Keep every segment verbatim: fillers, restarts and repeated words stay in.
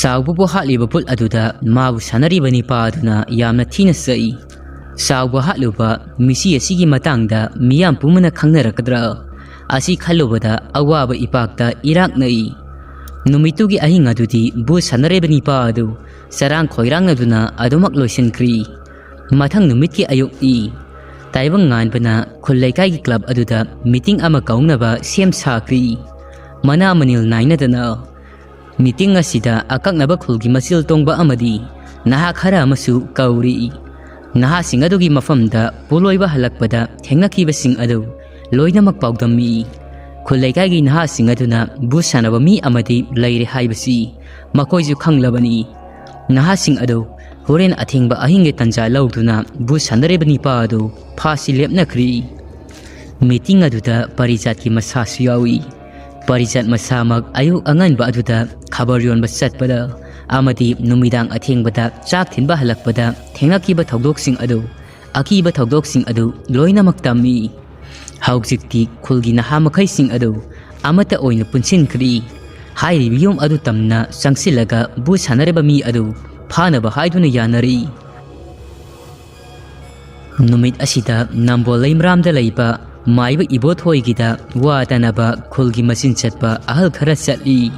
ꯆꯥꯎꯕꯕꯨ ꯍꯥꯠꯂꯤꯕ ꯚꯨꯠ ꯑꯗꯨꯗ ꯃꯥꯕꯨ ꯁꯥꯟꯅꯔꯤꯕ ꯅꯤꯄꯥ ꯑꯗꯨꯅ ꯌꯥꯝꯅ ꯊꯤꯅ ꯆꯩ꯫ ꯆꯥꯎꯕ ꯍꯥꯠꯂꯨꯕ ꯃꯤꯁꯤ ꯑꯁꯤꯒꯤ ꯃꯇꯥꯡꯗ ꯃꯤꯌꯥꯝ ꯄꯨꯝꯕꯅ ꯈꯪꯅꯔꯛꯀꯗ꯭ꯔꯥ? ꯑꯁꯤ ꯈꯜꯂꯨꯕꯗ ꯑꯋꯥꯕ ꯏꯄꯥꯛꯇ ꯏꯔꯥꯛꯅꯩ꯫ ꯅꯨꯃꯤꯠꯇꯨꯒꯤ ꯑꯍꯤꯡ ꯑꯗꯨꯗꯤ ꯚꯨꯠ ꯁꯥꯟꯅꯔꯤꯕ ꯅꯤꯄꯥ ꯑꯗꯨ ꯆꯔꯥꯡ ꯈꯣꯏꯔꯥꯡꯅꯗꯨꯅ ꯑꯗꯨꯃꯛ ꯂꯣꯏꯁꯤꯟꯈ꯭ꯔꯤ꯫ ꯃꯊꯪ ꯅꯨꯃꯤꯠꯀꯤ ꯑꯌꯨꯛꯅꯤ꯫ ꯇꯥꯏꯕꯪ ꯉꯥꯟꯕꯅ ꯈꯨꯜ ꯂꯩꯀꯥꯏꯒꯤ ꯀ꯭ꯂꯕ ꯑꯗꯨꯗ ꯃꯤꯇꯤꯡ ꯑꯃ ꯀꯧꯅꯕ ꯁꯦꯝ ꯁꯥꯈ꯭ꯔꯤ꯫ ꯃꯅꯥ ꯃꯅꯤꯜ ꯅꯥꯏꯅꯗꯅ꯫ ꯃꯤꯇꯤꯡ ꯑꯁꯤꯗ ꯑꯀꯛꯅꯕ ꯈꯨꯜꯒꯤ ꯃꯆꯤꯜ ꯇꯣꯡꯕ ꯑꯃꯗꯤ ꯅꯍꯥ ꯈꯔ ꯑꯃꯁꯨ ꯀꯧꯔꯤ꯫ ꯅꯍꯥꯁꯤꯡ ꯑꯗꯨꯒꯤ ꯃꯐꯝꯗ ꯄꯣꯂꯣꯏꯕ ꯍꯜꯂꯛꯄꯗ ꯊꯦꯡꯅꯈꯤꯕꯁꯤꯡ ꯑꯗꯨ ꯂꯣꯏꯅꯃꯛ ꯄꯥꯎꯗꯝꯃꯤ꯫ ꯈꯨꯜ ꯂꯩꯀꯥꯏꯒꯤ ꯅꯍꯥꯁꯤꯡ ꯑꯗꯨꯅ ꯚꯨꯠ ꯁꯥꯟꯅꯕ ꯃꯤ ꯑꯃꯗꯤ ꯂꯩꯔꯦ ꯍꯥꯏꯕꯁꯤ ꯃꯈꯣꯏꯁꯨ ꯈꯪꯂꯕꯅꯤ꯫ ꯅꯍꯥꯁꯤꯡ ꯑꯗꯨ ꯍꯣꯔꯦꯟ ꯑꯊꯦꯡꯕ ꯑꯍꯤꯡꯒꯤ ꯇꯟꯖꯥ ꯂꯧꯗꯨꯅ ꯚꯨꯠ ꯁꯥꯟꯅꯔꯤꯕ ꯅꯤꯄꯥ ꯑꯗꯨ ꯐꯥꯁꯤ ꯂꯦꯞꯅꯈ꯭ꯔꯤ꯫ ꯃꯤꯇꯤꯡ ꯑꯗꯨꯗ ꯄꯔꯤꯖꯥꯠꯀꯤ ꯃꯁꯥꯁꯨ ꯌꯥꯎꯏ꯫ ꯄꯔꯤꯖꯥꯠ ꯃꯁꯥꯃꯛ ꯑꯌꯨꯛ ꯑꯉꯟꯕ ꯑꯗꯨꯗ ꯈꯕꯔ ꯌꯣꯟꯕ ꯆꯠꯄꯗ ꯑꯃꯗꯤ ꯅꯨꯃꯤꯗꯥꯡ ꯑꯊꯦꯡꯕꯗ ꯆꯥꯛ ꯊꯤꯟꯕ ꯍꯜꯂꯛꯄꯗ ꯊꯦꯡꯅꯈꯤꯕ ꯊꯧꯗꯣꯛꯁꯤꯡ ꯑꯗꯨ, ꯑꯀꯤꯕ ꯊꯧꯗꯣꯛꯁꯤꯡ ꯑꯗꯨ ꯂꯣꯏꯅꯃꯛ ꯇꯝꯃꯤ꯫ ꯍꯧꯖꯤꯛꯇꯤ ꯈꯨꯜꯒꯤ ꯅꯍꯥ ꯃꯈꯩꯁꯤꯡ ꯑꯗꯨ ꯑꯃꯠꯇ ꯑꯣꯏꯅ ꯄꯨꯟꯁꯤꯟꯈ꯭ꯔꯤ꯫ ꯍꯥꯏꯔꯤꯕ ꯌꯨꯝ ꯑꯗꯨ ꯇꯝꯅ ꯆꯪꯁꯤꯜꯂꯒ ꯚꯨꯠ ꯁꯥꯟꯅꯔꯤꯕ ꯃꯤ ꯑꯗꯨ ꯐꯥꯅꯕ ꯍꯥꯏꯗꯨꯅ ꯌꯥꯅꯔꯤ꯫ ꯅꯨꯃꯤꯠ ꯑꯁꯤꯗ ꯅꯝꯕꯣꯜ ꯂꯩꯃꯔꯥꯝꯗ ꯂꯩꯕ ꯃꯥꯏꯕ ꯏꯕꯣꯊꯣꯏꯒꯤꯗ ꯋꯥ ꯇꯥꯅꯕ ꯈꯨꯜꯒꯤ ꯃꯆꯤꯟ ꯆꯠꯄ ꯑꯍꯜ ꯈꯔ ꯆꯠꯂꯤ꯫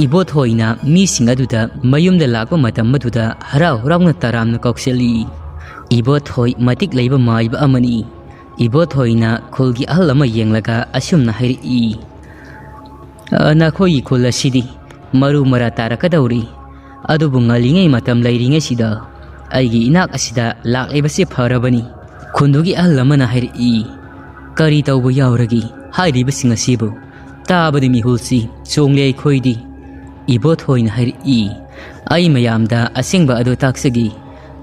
ꯏꯕꯣꯊꯣꯏꯅ ꯃꯤꯁꯤꯡ ꯑꯗꯨꯗ ꯃꯌꯨꯝꯗ ꯂꯥꯛꯄ ꯃꯇꯝ ꯑꯗꯨꯗ ꯍꯔꯥꯎ ꯍꯔꯥꯎꯅ ꯇꯔꯥꯝꯅ ꯀꯧꯁꯤꯜꯂꯤ꯫ ꯏꯕꯣꯊꯣꯏ ꯃꯇꯤꯛ ꯂꯩꯕ ꯃꯥꯏꯕ ꯑꯃꯅꯤ꯫ ꯏꯕꯣꯊꯣꯏꯅ ꯈꯨꯜꯒꯤ ꯑꯍꯜ ꯑꯃ ꯌꯦꯡꯂꯒ ꯑꯁꯨꯝꯅ ꯍꯥꯏꯔꯛꯏ, "ꯑ, ꯅꯈꯣꯏꯒꯤ ꯈꯨꯜ ꯑꯁꯤꯗꯤ ꯃꯔꯨ ꯃꯔꯥ ꯇꯥꯔꯛꯀꯗꯧꯔꯤ꯫ ꯑꯗꯨꯕꯨ ꯉꯜꯂꯤꯉꯩ ꯃꯇꯝ ꯂꯩꯔꯤꯉꯩꯁꯤꯗ ꯑꯩꯒꯤ ꯏꯅꯥꯛ ꯑꯁꯤꯗ ꯂꯥꯛꯂꯤꯕꯁꯤ ꯐꯔꯕꯅꯤ꯫" ꯈꯨꯟꯗꯨꯒꯤ ꯑꯍꯜ ꯑꯃꯅ ꯍꯥꯏꯔꯛꯏ, "ꯀꯔꯤ ꯇꯧꯕ ꯌꯥꯎꯔꯒꯦ ꯍꯥꯏꯔꯤꯕꯁꯤꯡ ꯑꯁꯤꯕꯨ? ꯇꯥꯕꯗꯤ ꯃꯤꯍꯨꯜꯁꯤ ꯆꯣꯡꯂꯦ ꯑꯩꯈꯣꯏꯗꯤ꯫" ꯏꯕꯣꯊꯣꯏꯅ ꯍꯥꯏꯔꯛꯏ, "ꯑꯩ ꯃꯌꯥꯝꯗ ꯑꯁꯦꯡꯕ ꯑꯗꯨ ꯇꯥꯛꯆꯒꯦ꯫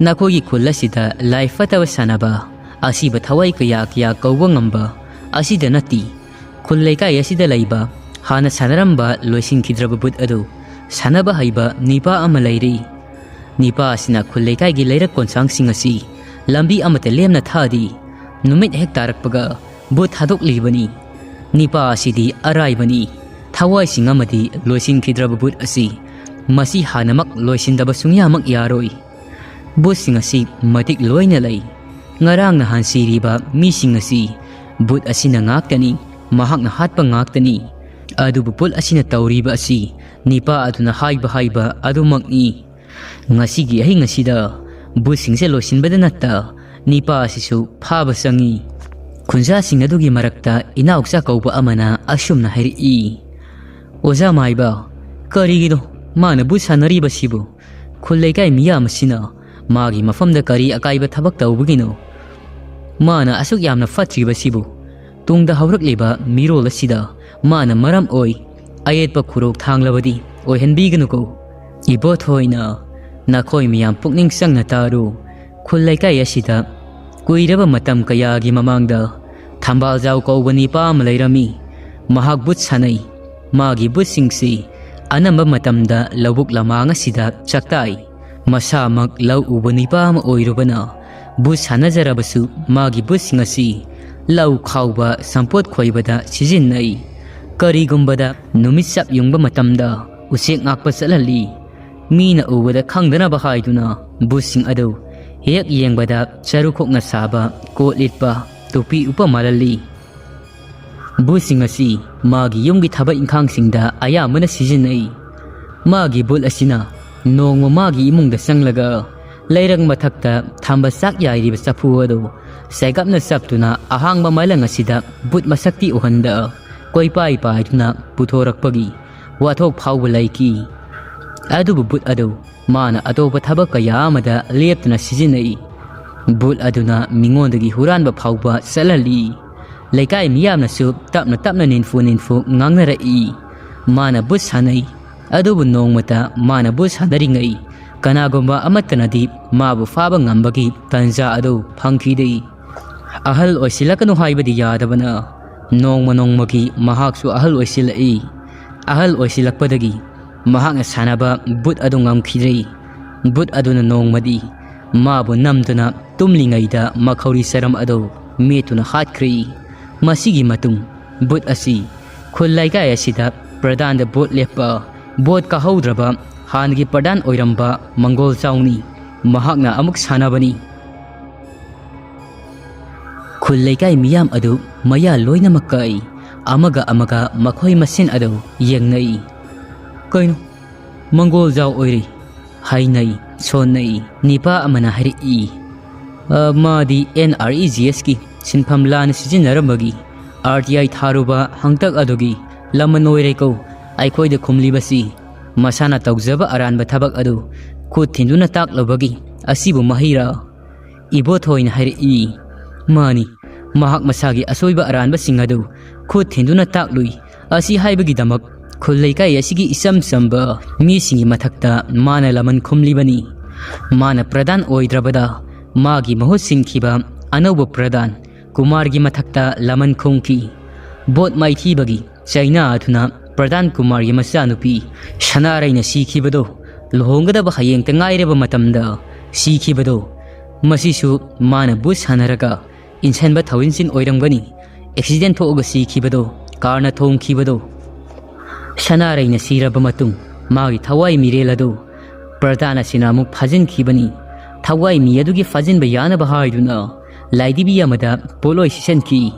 ꯅꯈꯣꯏꯒꯤ ꯈꯨꯜ ꯑꯁꯤꯗ ꯂꯥꯏ ꯐꯠꯇꯕ ꯁꯥꯟꯅꯕ, ꯑꯁꯤꯕ ꯊꯋꯥꯏ ꯀꯌꯥ ꯀꯌꯥ ꯀꯧꯕ ꯉꯝꯕ ꯑꯁꯤꯗ ꯅꯠꯇꯦ꯫ ꯈꯨꯜ ꯂꯩꯀꯥꯏ ꯑꯁꯤꯗ ꯂꯩꯕ ꯍꯥꯟꯅ ꯁꯥꯟꯅꯔꯝꯕ ꯂꯣꯏꯁꯤꯟꯈꯤꯗ꯭ꯔꯕ ꯚꯨꯠ ꯑꯗꯨ ꯁꯥꯟꯅꯕ ꯍꯩꯕ ꯅꯤꯄꯥ ꯑꯃ ꯂꯩꯔꯤ꯫ ꯅꯤꯄꯥ ꯑꯁꯤꯅ ꯈꯨꯜ ꯂꯩꯀꯥꯏꯒꯤ ꯂꯩꯔꯛ ꯀꯣꯟꯁꯥꯡꯁꯤꯡ ꯑꯁꯤ ꯂꯝꯕꯤ ꯑꯃꯠꯇ ꯂꯦꯝꯅ ꯊꯥꯗꯦ꯫ ꯅꯨꯃꯤꯠ ꯍꯦꯛ ꯇꯥꯔꯛꯄꯒ ꯚꯨꯠ ꯊꯥꯗꯣꯛꯂꯤꯕꯅꯤ꯫ ꯅꯤꯄꯥ ꯑꯁꯤꯗꯤ ꯑꯔꯥꯏꯕꯅꯤ꯫ ꯊꯋꯥꯏꯁꯤꯡ ꯑꯃꯗꯤ ꯂꯣꯏꯁꯤꯟꯈꯤꯗ꯭ꯔꯕ ꯚꯨꯠ ꯑꯁꯤ ꯃꯁꯤ ꯍꯥꯟꯅꯃꯛ ꯂꯣꯏꯁꯤꯟꯗꯕ ꯁꯨꯡꯌꯥꯃꯛ ꯌꯥꯔꯣꯏ꯫ ꯕꯨꯠꯁꯤꯡ ꯑꯁꯤ ꯃꯇꯤꯛ ꯂꯣꯏꯅ ꯂꯩ꯫ ꯉꯔꯥꯡ ꯅꯍꯥꯟ ꯁꯤꯔꯤꯕ ꯃꯤꯁꯤꯡ ꯑꯁꯤ ꯕꯨꯠ ꯑꯁꯤꯅ ꯉꯥꯛꯇꯅꯤ, ꯃꯍꯥꯛꯅ ꯍꯥꯠꯄ ꯉꯥꯛꯇꯅꯤ꯫ ꯑꯗꯨꯕꯨ ꯕꯨꯠ ꯑꯁꯤꯅ ꯇꯧꯔꯤꯕ ꯑꯁꯤ ꯅꯤꯄꯥ ꯑꯗꯨꯅ ꯍꯥꯏꯕ ꯍꯥꯏꯕ ꯑꯗꯨꯃꯛꯅꯤ꯫ ꯉꯁꯤꯒꯤ ꯑꯍꯤꯡ ꯑꯁꯤꯗ ꯕꯨꯠꯁꯤꯡꯁꯦ ꯂꯣꯏꯁꯤꯟꯕꯗ ꯅꯠꯇ ꯅꯤꯄꯥ ꯑꯁꯤꯁꯨ ꯐꯥꯕ ꯆꯪꯏ꯫ ꯈꯨꯟꯖꯥꯁꯤꯡ ꯑꯗꯨꯒꯤ ꯃꯔꯛꯇ ꯏꯅꯥꯎꯆꯥ ꯀꯧꯕ ꯑꯃꯅ ꯑꯁꯨꯝꯅ ꯍꯥꯏꯔꯛꯏ, "ꯑꯣꯖꯥ ꯃꯥꯏꯕ, ꯀꯔꯤꯒꯤꯅꯣ ꯃꯥꯅ ꯕꯨꯠ ꯁꯥꯟꯅꯔꯤꯕꯁꯤꯕꯨ? ꯈꯨꯜ ꯂꯩꯀꯥꯏ ꯃꯤꯌꯥꯝ ꯑꯁꯤꯅ ꯃꯥꯒꯤ ꯃꯐꯝꯗ ꯀꯔꯤ ꯑꯀꯥꯏꯕ ꯊꯕꯛ ꯇꯧꯕꯒꯤꯅꯣ? ꯃꯥꯅ ꯑꯁꯨꯛ ꯌꯥꯝꯅ ꯐꯠꯇ꯭ꯔꯤꯕꯁꯤꯕꯨ ꯇꯨꯡꯗ ꯍꯧꯔꯛꯂꯤꯕ ꯃꯤꯔꯣꯜ ꯑꯁꯤꯗ ꯃꯥꯅ ꯃꯔꯝ ꯑꯣꯏ ꯑꯌꯦꯠꯄ ꯈꯨꯔꯣꯛ ꯊꯥꯡꯂꯕꯗꯤ ꯑꯣꯏꯍꯟꯕꯤꯒꯅꯨꯀꯣ꯫ ꯏꯕꯣꯊꯣꯏꯅ ꯅꯈꯣꯏ ꯃꯌꯥꯝ ꯄꯨꯛꯅꯤꯡ ꯆꯪꯅ ꯇꯥꯔꯨ꯫ ꯈꯨꯜ ꯂꯩꯀꯥꯏ ꯑꯁꯤꯗ ꯀꯨꯏꯔꯕ ꯃꯇꯝ ꯀꯌꯥꯒꯤ ꯃꯃꯥꯡꯗ ꯊꯝꯕꯥꯜꯖꯥꯎ ꯀꯧꯕ ꯅꯤꯄꯥ ꯑꯃ ꯂꯩꯔꯝꯃꯤ꯫ ꯃꯍꯥꯛ ꯕꯨꯠ ꯁꯥꯟꯅꯩ꯫ ꯃꯥꯒꯤ ꯕꯨꯠꯁꯤꯡꯁꯤ ꯑꯅꯝꯕ ꯃꯇꯝꯗ ꯂꯧꯕꯨꯛ ꯂꯃꯥꯡ ꯑꯁꯤꯗ ꯆꯥꯛꯇꯥꯏ꯫ ꯃꯁꯥꯃꯛ ꯂꯧ ꯎꯕ ꯅꯤꯄꯥ ꯑꯃ ꯑꯣꯏꯔꯨꯕꯅ ꯕꯨꯠ ꯁꯥꯟꯅꯖꯔꯕꯁꯨ ꯃꯥꯒꯤ ꯕꯨꯠꯁꯤꯡ ꯑꯁꯤ ꯂꯧ ꯈꯥꯎꯕ, ꯁꯝꯄꯣꯠ ꯈꯣꯏꯕꯗ ꯁꯤꯖꯤꯟꯅꯩ꯫ ꯀꯔꯤꯒꯨꯝꯕꯗ ꯅꯨꯃꯤꯠ ꯆꯞ ꯌꯨꯡꯕ ꯃꯇꯝꯗ ꯎꯆꯦꯛ ꯉꯥꯛꯄ ꯆꯠꯍꯜꯂꯤ꯫ ꯃꯤꯅ ꯎꯕꯗ ꯈꯪꯗꯅꯕ ꯍꯥꯏꯗꯨꯅ ꯕꯨꯠꯁꯤꯡ ꯑꯗꯨ ꯍꯦꯛ ꯌꯦꯡꯕꯗ ꯆꯔꯨꯈꯣꯛꯅ ꯁꯥꯕ ꯀꯣꯠ ꯂꯤꯠꯄ, ꯇꯨꯄꯤ ꯎꯞꯄ ꯃꯥꯜꯍꯜꯂꯤ꯫ ꯕꯨꯠꯁꯤꯡ ꯑꯁꯤ ꯃꯥꯒꯤ ꯌꯨꯝꯒꯤ ꯊꯕꯛ ꯏꯪꯈꯥꯡꯁꯤꯡꯗ ꯑꯌꯥꯝꯕꯅ ꯁꯤꯖꯤꯟꯅꯩ꯫ ꯃꯥꯒꯤ ꯕꯨꯠ ꯑꯁꯤꯅ ꯅꯣꯡꯃ ꯃꯥꯒꯤ ꯏꯃꯨꯡꯗ ꯆꯪꯂꯒ ꯂꯩꯔꯛ ꯃꯊꯛꯇ ꯊꯝꯕ ꯆꯥꯛ ꯌꯥꯏꯔꯤꯕ ꯆꯐꯨ ꯑꯗꯨ ꯆꯩꯒꯞꯅ ꯆꯞꯇꯨꯅ ꯑꯍꯥꯡꯕ ꯃꯥꯂꯪ ꯑꯁꯤꯗ ꯕꯨꯠ ꯃꯁꯛꯇꯤ ꯎꯍꯟꯗ ꯀꯣꯏꯄꯥꯏ ꯄꯥꯏꯗꯨꯅ ꯄꯨꯊꯣꯔꯛꯄꯒꯤ ꯋꯥꯊꯣꯛ ꯐꯥꯎꯕ ꯂꯩꯈꯤ꯫ ꯑꯗꯨꯕꯨ ꯕꯨꯠ ꯑꯗꯨ ꯃꯥꯅ ꯑꯇꯣꯞꯄ ꯊꯕꯛ ꯀꯌꯥ ꯑꯃꯗ ꯂꯦꯞꯇꯅ ꯁꯤꯖꯤꯟꯅꯩ꯫ ꯕꯨꯠ ꯑꯗꯨꯅ ꯃꯤꯉꯣꯟꯗꯒꯤ ꯍꯨꯔꯥꯟꯕ ꯐꯥꯎꯕ ꯆꯠꯍꯜꯂꯤ꯫ ꯂꯩꯀꯥꯏ ꯃꯤꯌꯥꯝꯅꯁꯨ ꯇꯞꯅ ꯇꯞꯅ ꯅꯤꯟꯐꯨ ꯅꯤꯟꯐꯨ ꯉꯥꯡꯅꯔꯛꯏ꯫ ꯃꯥꯅ ꯕꯨꯠ ꯁꯥꯟꯅꯩ, ꯑꯗꯨꯕꯨ ꯅꯣꯡꯃꯇ ꯃꯥꯅ ꯕꯨꯠ ꯁꯥꯟꯅꯔꯤꯉꯩ ꯀꯅꯥꯒꯨꯝꯕ ꯑꯃꯠꯇꯅꯗꯤ ꯃꯥꯕꯨ ꯐꯥꯕ ꯉꯝꯕꯒꯤ ꯇꯥꯟꯖꯥ ꯑꯗꯨ ꯐꯪꯈꯤꯗꯦ꯫ ꯑꯍꯜ ꯑꯣꯏꯁꯤꯜꯂꯛꯀꯅꯨ ꯍꯥꯏꯕꯗꯤ ꯌꯥꯗꯕꯅ, ꯅꯣꯡꯃ ꯅꯣꯡꯃꯒꯤ ꯃꯍꯥꯛꯁꯨ ꯑꯍꯜ ꯑꯣꯏꯁꯤꯜꯂꯛꯏ꯫ ꯑꯍꯜ ꯑꯣꯏꯁꯤꯜꯂꯛꯄꯗꯒꯤ ꯃꯍꯥꯛꯅ ꯁꯥꯟꯅꯕ ꯕꯨꯠ ꯑꯗꯨ ꯉꯝꯈꯤꯗ꯭ꯔꯦ꯫ ꯕꯨꯠ ꯑꯗꯨꯅ ꯅꯣꯡꯃꯗꯤ ꯃꯥꯕꯨ ꯅꯝꯗꯨꯅ ꯇꯨꯝꯂꯤꯉꯩꯗ ꯃꯈꯧꯔꯤ ꯆꯔꯝ ꯑꯗꯨ ꯃꯦꯠꯇꯨꯅ ꯍꯥꯠꯈ꯭ꯔꯦ꯫ ꯃꯁꯤꯒꯤ ꯃꯇꯨꯡ ꯕꯨꯠ ꯑꯁꯤ ꯈꯨꯜ ꯂꯩꯀꯥꯏ ꯑꯁꯤꯗ ꯄ꯭ꯔꯙꯥꯟꯗ ꯚꯣꯠ ꯂꯦꯞꯄ, ꯚꯣꯠ ꯀꯥꯍꯧꯗ꯭ꯔꯕ ꯍꯥꯟꯅꯒꯤ ꯄ꯭ꯔꯙꯥꯟ ꯑꯣꯏꯔꯝꯕ ꯃꯪꯒꯣꯜ ꯆꯥꯎꯅꯤ꯫ ꯃꯍꯥꯛꯅ ꯑꯃꯨꯛ ꯁꯥꯟꯅꯕꯅꯤ꯫ ꯈꯨꯜ ꯂꯩꯀꯥꯏ ꯃꯤꯌꯥꯝ ꯑꯗꯨ ꯃꯌꯥ ꯂꯣꯏꯅꯃꯛ ꯀꯛꯏ꯫ ꯑꯃꯒ ꯑꯃꯒ ꯃꯈꯣꯏ ꯃꯁꯦꯟ ꯑꯗꯨ ꯌꯦꯡꯅꯩ꯫ "ꯀꯩꯅꯣ, ꯃꯪꯒꯣꯜ ꯖꯥꯎ ꯑꯣꯏꯔꯤ?" ꯍꯥꯏꯅꯩ, ꯁꯣꯟꯅꯩ꯫ ꯅꯤꯄꯥ ꯑꯃꯅ ꯍꯥꯏꯔꯛꯏ, "ꯑ, ꯃꯥꯗꯤ ꯑꯦꯟ ꯑꯥꯔ ꯏ ꯖꯤ ꯑꯦꯁꯀꯤ ꯁꯤꯟꯐꯝ ꯂꯥꯟꯅ ꯁꯤꯖꯤꯟꯅꯔꯝꯕꯒꯤ ꯑꯥꯔ ꯇꯤ ꯑꯥꯏ ꯊꯥꯔꯨꯕ ꯍꯪꯇꯛ ꯑꯗꯨꯒꯤ ꯂꯃꯟ ꯑꯣꯏꯔꯦꯀꯣ꯫ ꯑꯩꯈꯣꯏꯗ ꯈꯨꯝꯂꯤꯕꯁꯤ ꯃꯁꯥꯅ ꯇꯧꯖꯕ ꯑꯔꯥꯟꯕ ꯊꯕꯛ ꯑꯗꯨ ꯈꯨꯠ ꯊꯤꯟꯗꯨꯅ ꯇꯥꯛꯂꯨꯕꯒꯤ ꯑꯁꯤꯕꯨ ꯃꯍꯩꯔꯥ?" ꯏꯕꯣꯊꯣꯏꯅ ꯍꯥꯏꯔꯛꯏ, "ꯃꯥꯅꯤ, ꯃꯍꯥꯛ ꯃꯁꯥꯒꯤ ꯑꯁꯣꯏꯕ ꯑꯔꯥꯟꯕꯁꯤꯡ ꯑꯗꯨ ꯈꯨꯠ ꯊꯤꯟꯗꯨꯅ ꯇꯥꯛꯂꯨꯏ꯫ ꯑꯁꯤ ꯍꯥꯏꯕꯒꯤꯗꯃꯛ ꯈꯨꯜ ꯂꯩꯀꯥꯏ ꯑꯁꯤꯒꯤ ꯏꯆꯝ ꯆꯝꯕ ꯃꯤꯁꯤꯡꯒꯤ ꯃꯊꯛꯇ ꯃꯥꯅ ꯂꯃꯟ ꯈꯨꯝꯂꯤꯕꯅꯤ꯫ ꯃꯥꯅ ꯄ꯭ꯔꯙꯥꯟ ꯑꯣꯏꯗ꯭ꯔꯕꯗ ꯃꯥꯒꯤ ꯃꯍꯨꯠ ꯁꯤꯟꯈꯤꯕ ꯑꯅꯧꯕ ꯄ꯭ꯔꯙꯥꯟ ꯀꯨꯃꯥꯔꯒꯤ ꯃꯊꯛꯇ ꯂꯃꯟ ꯈꯨꯝꯈꯤ꯫ ꯚꯣꯠ ꯃꯥꯏꯊꯤꯕꯒꯤ ꯆꯩꯅꯥ ꯑꯗꯨꯅ ꯄ꯭ꯔꯙꯥꯟ ꯀꯨꯃꯥꯔꯒꯤ ꯃꯆꯥꯅꯨꯄꯤ ꯁꯅꯥꯔꯩꯅ ꯁꯤꯈꯤꯕꯗꯣ, ꯂꯨꯍꯣꯡꯒꯗꯕ ꯍꯌꯦꯡꯇ ꯉꯥꯏꯔꯕ ꯃꯇꯝꯗ ꯁꯤꯈꯤꯕꯗꯣ, ꯃꯁꯤꯁꯨ ꯃꯥꯅ ꯕꯨꯠ ꯁꯥꯟꯅꯔꯒ ꯏꯟꯁꯟꯕ ꯊꯧꯏꯟꯁꯤꯟ ꯑꯣꯏꯔꯝꯒꯅꯤ꯫ ꯑꯦꯛꯁꯤꯗꯦꯟ ꯊꯣꯛꯑꯒ ꯁꯤꯈꯤꯕꯗꯣ, ꯀꯥꯔꯅ ꯊꯣꯝꯈꯤꯕꯗꯣ꯫ ꯁꯅꯥꯔꯩꯅ ꯁꯤꯔꯕ ꯃꯇꯨꯡ ꯃꯥꯒꯤ ꯊꯋꯥꯏ ꯃꯤꯔꯦꯜ ꯑꯗꯨ ꯄ꯭ꯔꯙꯥꯟ ꯑꯁꯤꯅ ꯑꯃꯨꯛ ꯐꯥꯖꯤꯟꯈꯤꯕꯅꯤ꯫ ꯊꯋꯥꯏ ꯃꯤ ꯑꯗꯨꯒꯤ ꯐꯥꯖꯤꯟꯕ ꯌꯥꯅꯕ ꯍꯥꯏꯗꯨꯅ ꯂꯥꯏꯙꯤꯕꯤ ꯑꯃꯗ ꯄꯣꯠꯂꯣꯏ ꯁꯤꯠꯆꯟꯈꯤ꯫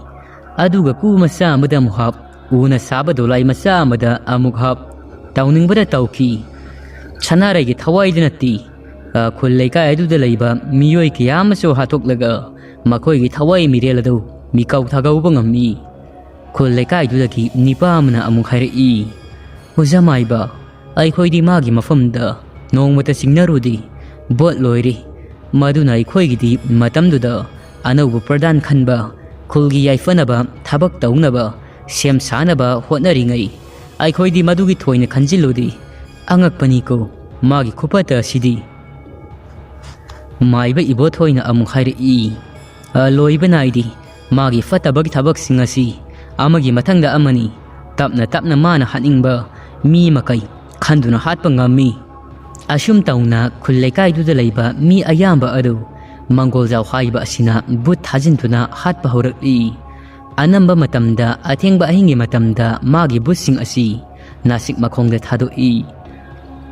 ꯑꯗꯨꯒ ꯀꯨ ꯃꯆꯥ ꯑꯃꯗ ꯑꯃꯨꯛ ꯍꯥꯞ, ꯎꯅ ꯁꯥꯕ ꯗꯣꯂꯥꯏ ꯃꯆꯥ ꯑꯃꯗ ꯑꯃꯨꯛ ꯍꯥꯞ, ꯇꯧꯅꯤꯡꯕꯗ ꯇꯧꯈꯤ꯫ ꯁꯅꯥꯔꯩꯒꯤ ꯊꯋꯥꯏꯗ ꯅꯠꯇꯦ, ꯑ, ꯈꯨꯜ ꯂꯩꯀꯥꯏ ꯑꯗꯨꯗ ꯂꯩꯕ ꯃꯤꯑꯣꯏ ꯀꯌꯥ ꯑꯃꯁꯨ ꯍꯥꯠꯇꯣꯛꯂꯒ ꯃꯈꯣꯏꯒꯤ ꯊꯋꯥꯏ ꯃꯤꯔꯦꯜ ꯑꯗꯨ ꯃꯤꯀꯧ ꯊꯥꯒꯧꯕ ꯉꯝꯃꯤ꯫ ꯈꯨꯜ ꯂꯩꯀꯥꯏꯗꯨꯗꯒꯤ ꯅꯤꯄꯥ ꯑꯃꯅ ꯑꯃꯨꯛ ꯍꯥꯏꯔꯛꯏ, "ꯑꯣꯖꯥ ꯃꯥꯏꯕ, ꯑꯩꯈꯣꯏꯗꯤ ꯃꯥꯒꯤ ꯃꯐꯝꯗ ꯅꯣꯡꯃꯇ ꯆꯤꯡꯅꯔꯨꯗꯦ꯫ ꯚꯣꯠ ꯂꯣꯏꯔꯦ꯫ ꯃꯗꯨꯅ ꯑꯩꯈꯣꯏꯒꯤꯗꯤ ꯃꯇꯝꯗꯨꯗ ꯑꯅꯧꯕ ꯄ꯭ꯔꯙꯥꯟ ꯈꯟꯕ, ꯈꯨꯜꯒꯤ ꯌꯥꯏꯐꯅꯕ ꯊꯕꯛ ꯇꯧꯅꯕ, ꯁꯦꯝ ꯁꯥꯅꯕ ꯍꯣꯠꯅꯔꯤꯉꯩ ꯑꯩꯈꯣꯏꯗꯤ ꯃꯗꯨꯒꯤ ꯊꯣꯏꯅ ꯈꯟꯖꯤꯜꯂꯨꯗꯦ꯫ ꯑꯉꯛꯄꯅꯤꯀꯣ ꯃꯥꯒꯤ ꯈꯨꯐꯠꯇ ꯑꯁꯤꯗꯤ"꯫ ꯃꯥꯏꯕ ꯏꯕꯣꯊꯣꯏꯅ ꯑꯃꯨꯛ ꯍꯥꯏꯔꯛꯏ, "ꯑ, ꯂꯣꯏꯕ ꯅꯥꯏꯗꯦ꯫ ꯃꯥꯒꯤ ꯐꯠꯇꯕꯒꯤ ꯊꯕꯛꯁꯤꯡ ꯑꯁꯤ ꯑꯃꯒꯤ ꯃꯊꯪꯗ ꯑꯃꯅꯤ꯫ ꯇꯞꯅ ꯇꯞꯅ ꯃꯥꯅ ꯍꯥꯠꯅꯤꯡꯕ ꯃꯤ ꯃꯈꯩ ꯈꯟꯗꯨꯅ ꯍꯥꯠꯄ ꯉꯝꯃꯤ"꯫ ꯑꯁꯨꯝ ꯇꯧꯅ ꯈꯨꯜ ꯂꯩꯀꯥꯏꯗꯨꯗ ꯂꯩꯕ ꯃꯤ ꯑꯌꯥꯝꯕ ꯑꯗꯨ ꯃꯪꯒꯣꯜꯖꯥꯎ ꯍꯥꯏꯕ ꯑꯁꯤꯅ ꯕꯨꯠ ꯊꯥꯖꯤꯟꯗꯨꯅ ꯍꯥꯠꯄ ꯍꯧꯔꯛꯂꯤ꯫ ꯑꯅꯝꯕ ꯃꯇꯝꯗ ꯑꯊꯦꯡꯕ ꯑꯍꯤꯡꯒꯤ ꯃꯇꯝꯗ ꯃꯥꯒꯤ ꯕꯨꯠꯁꯤꯡ ꯑꯁꯤ ꯅꯥꯁꯤꯛ ꯃꯈꯣꯡꯗ ꯊꯥꯗꯣꯛꯏ꯫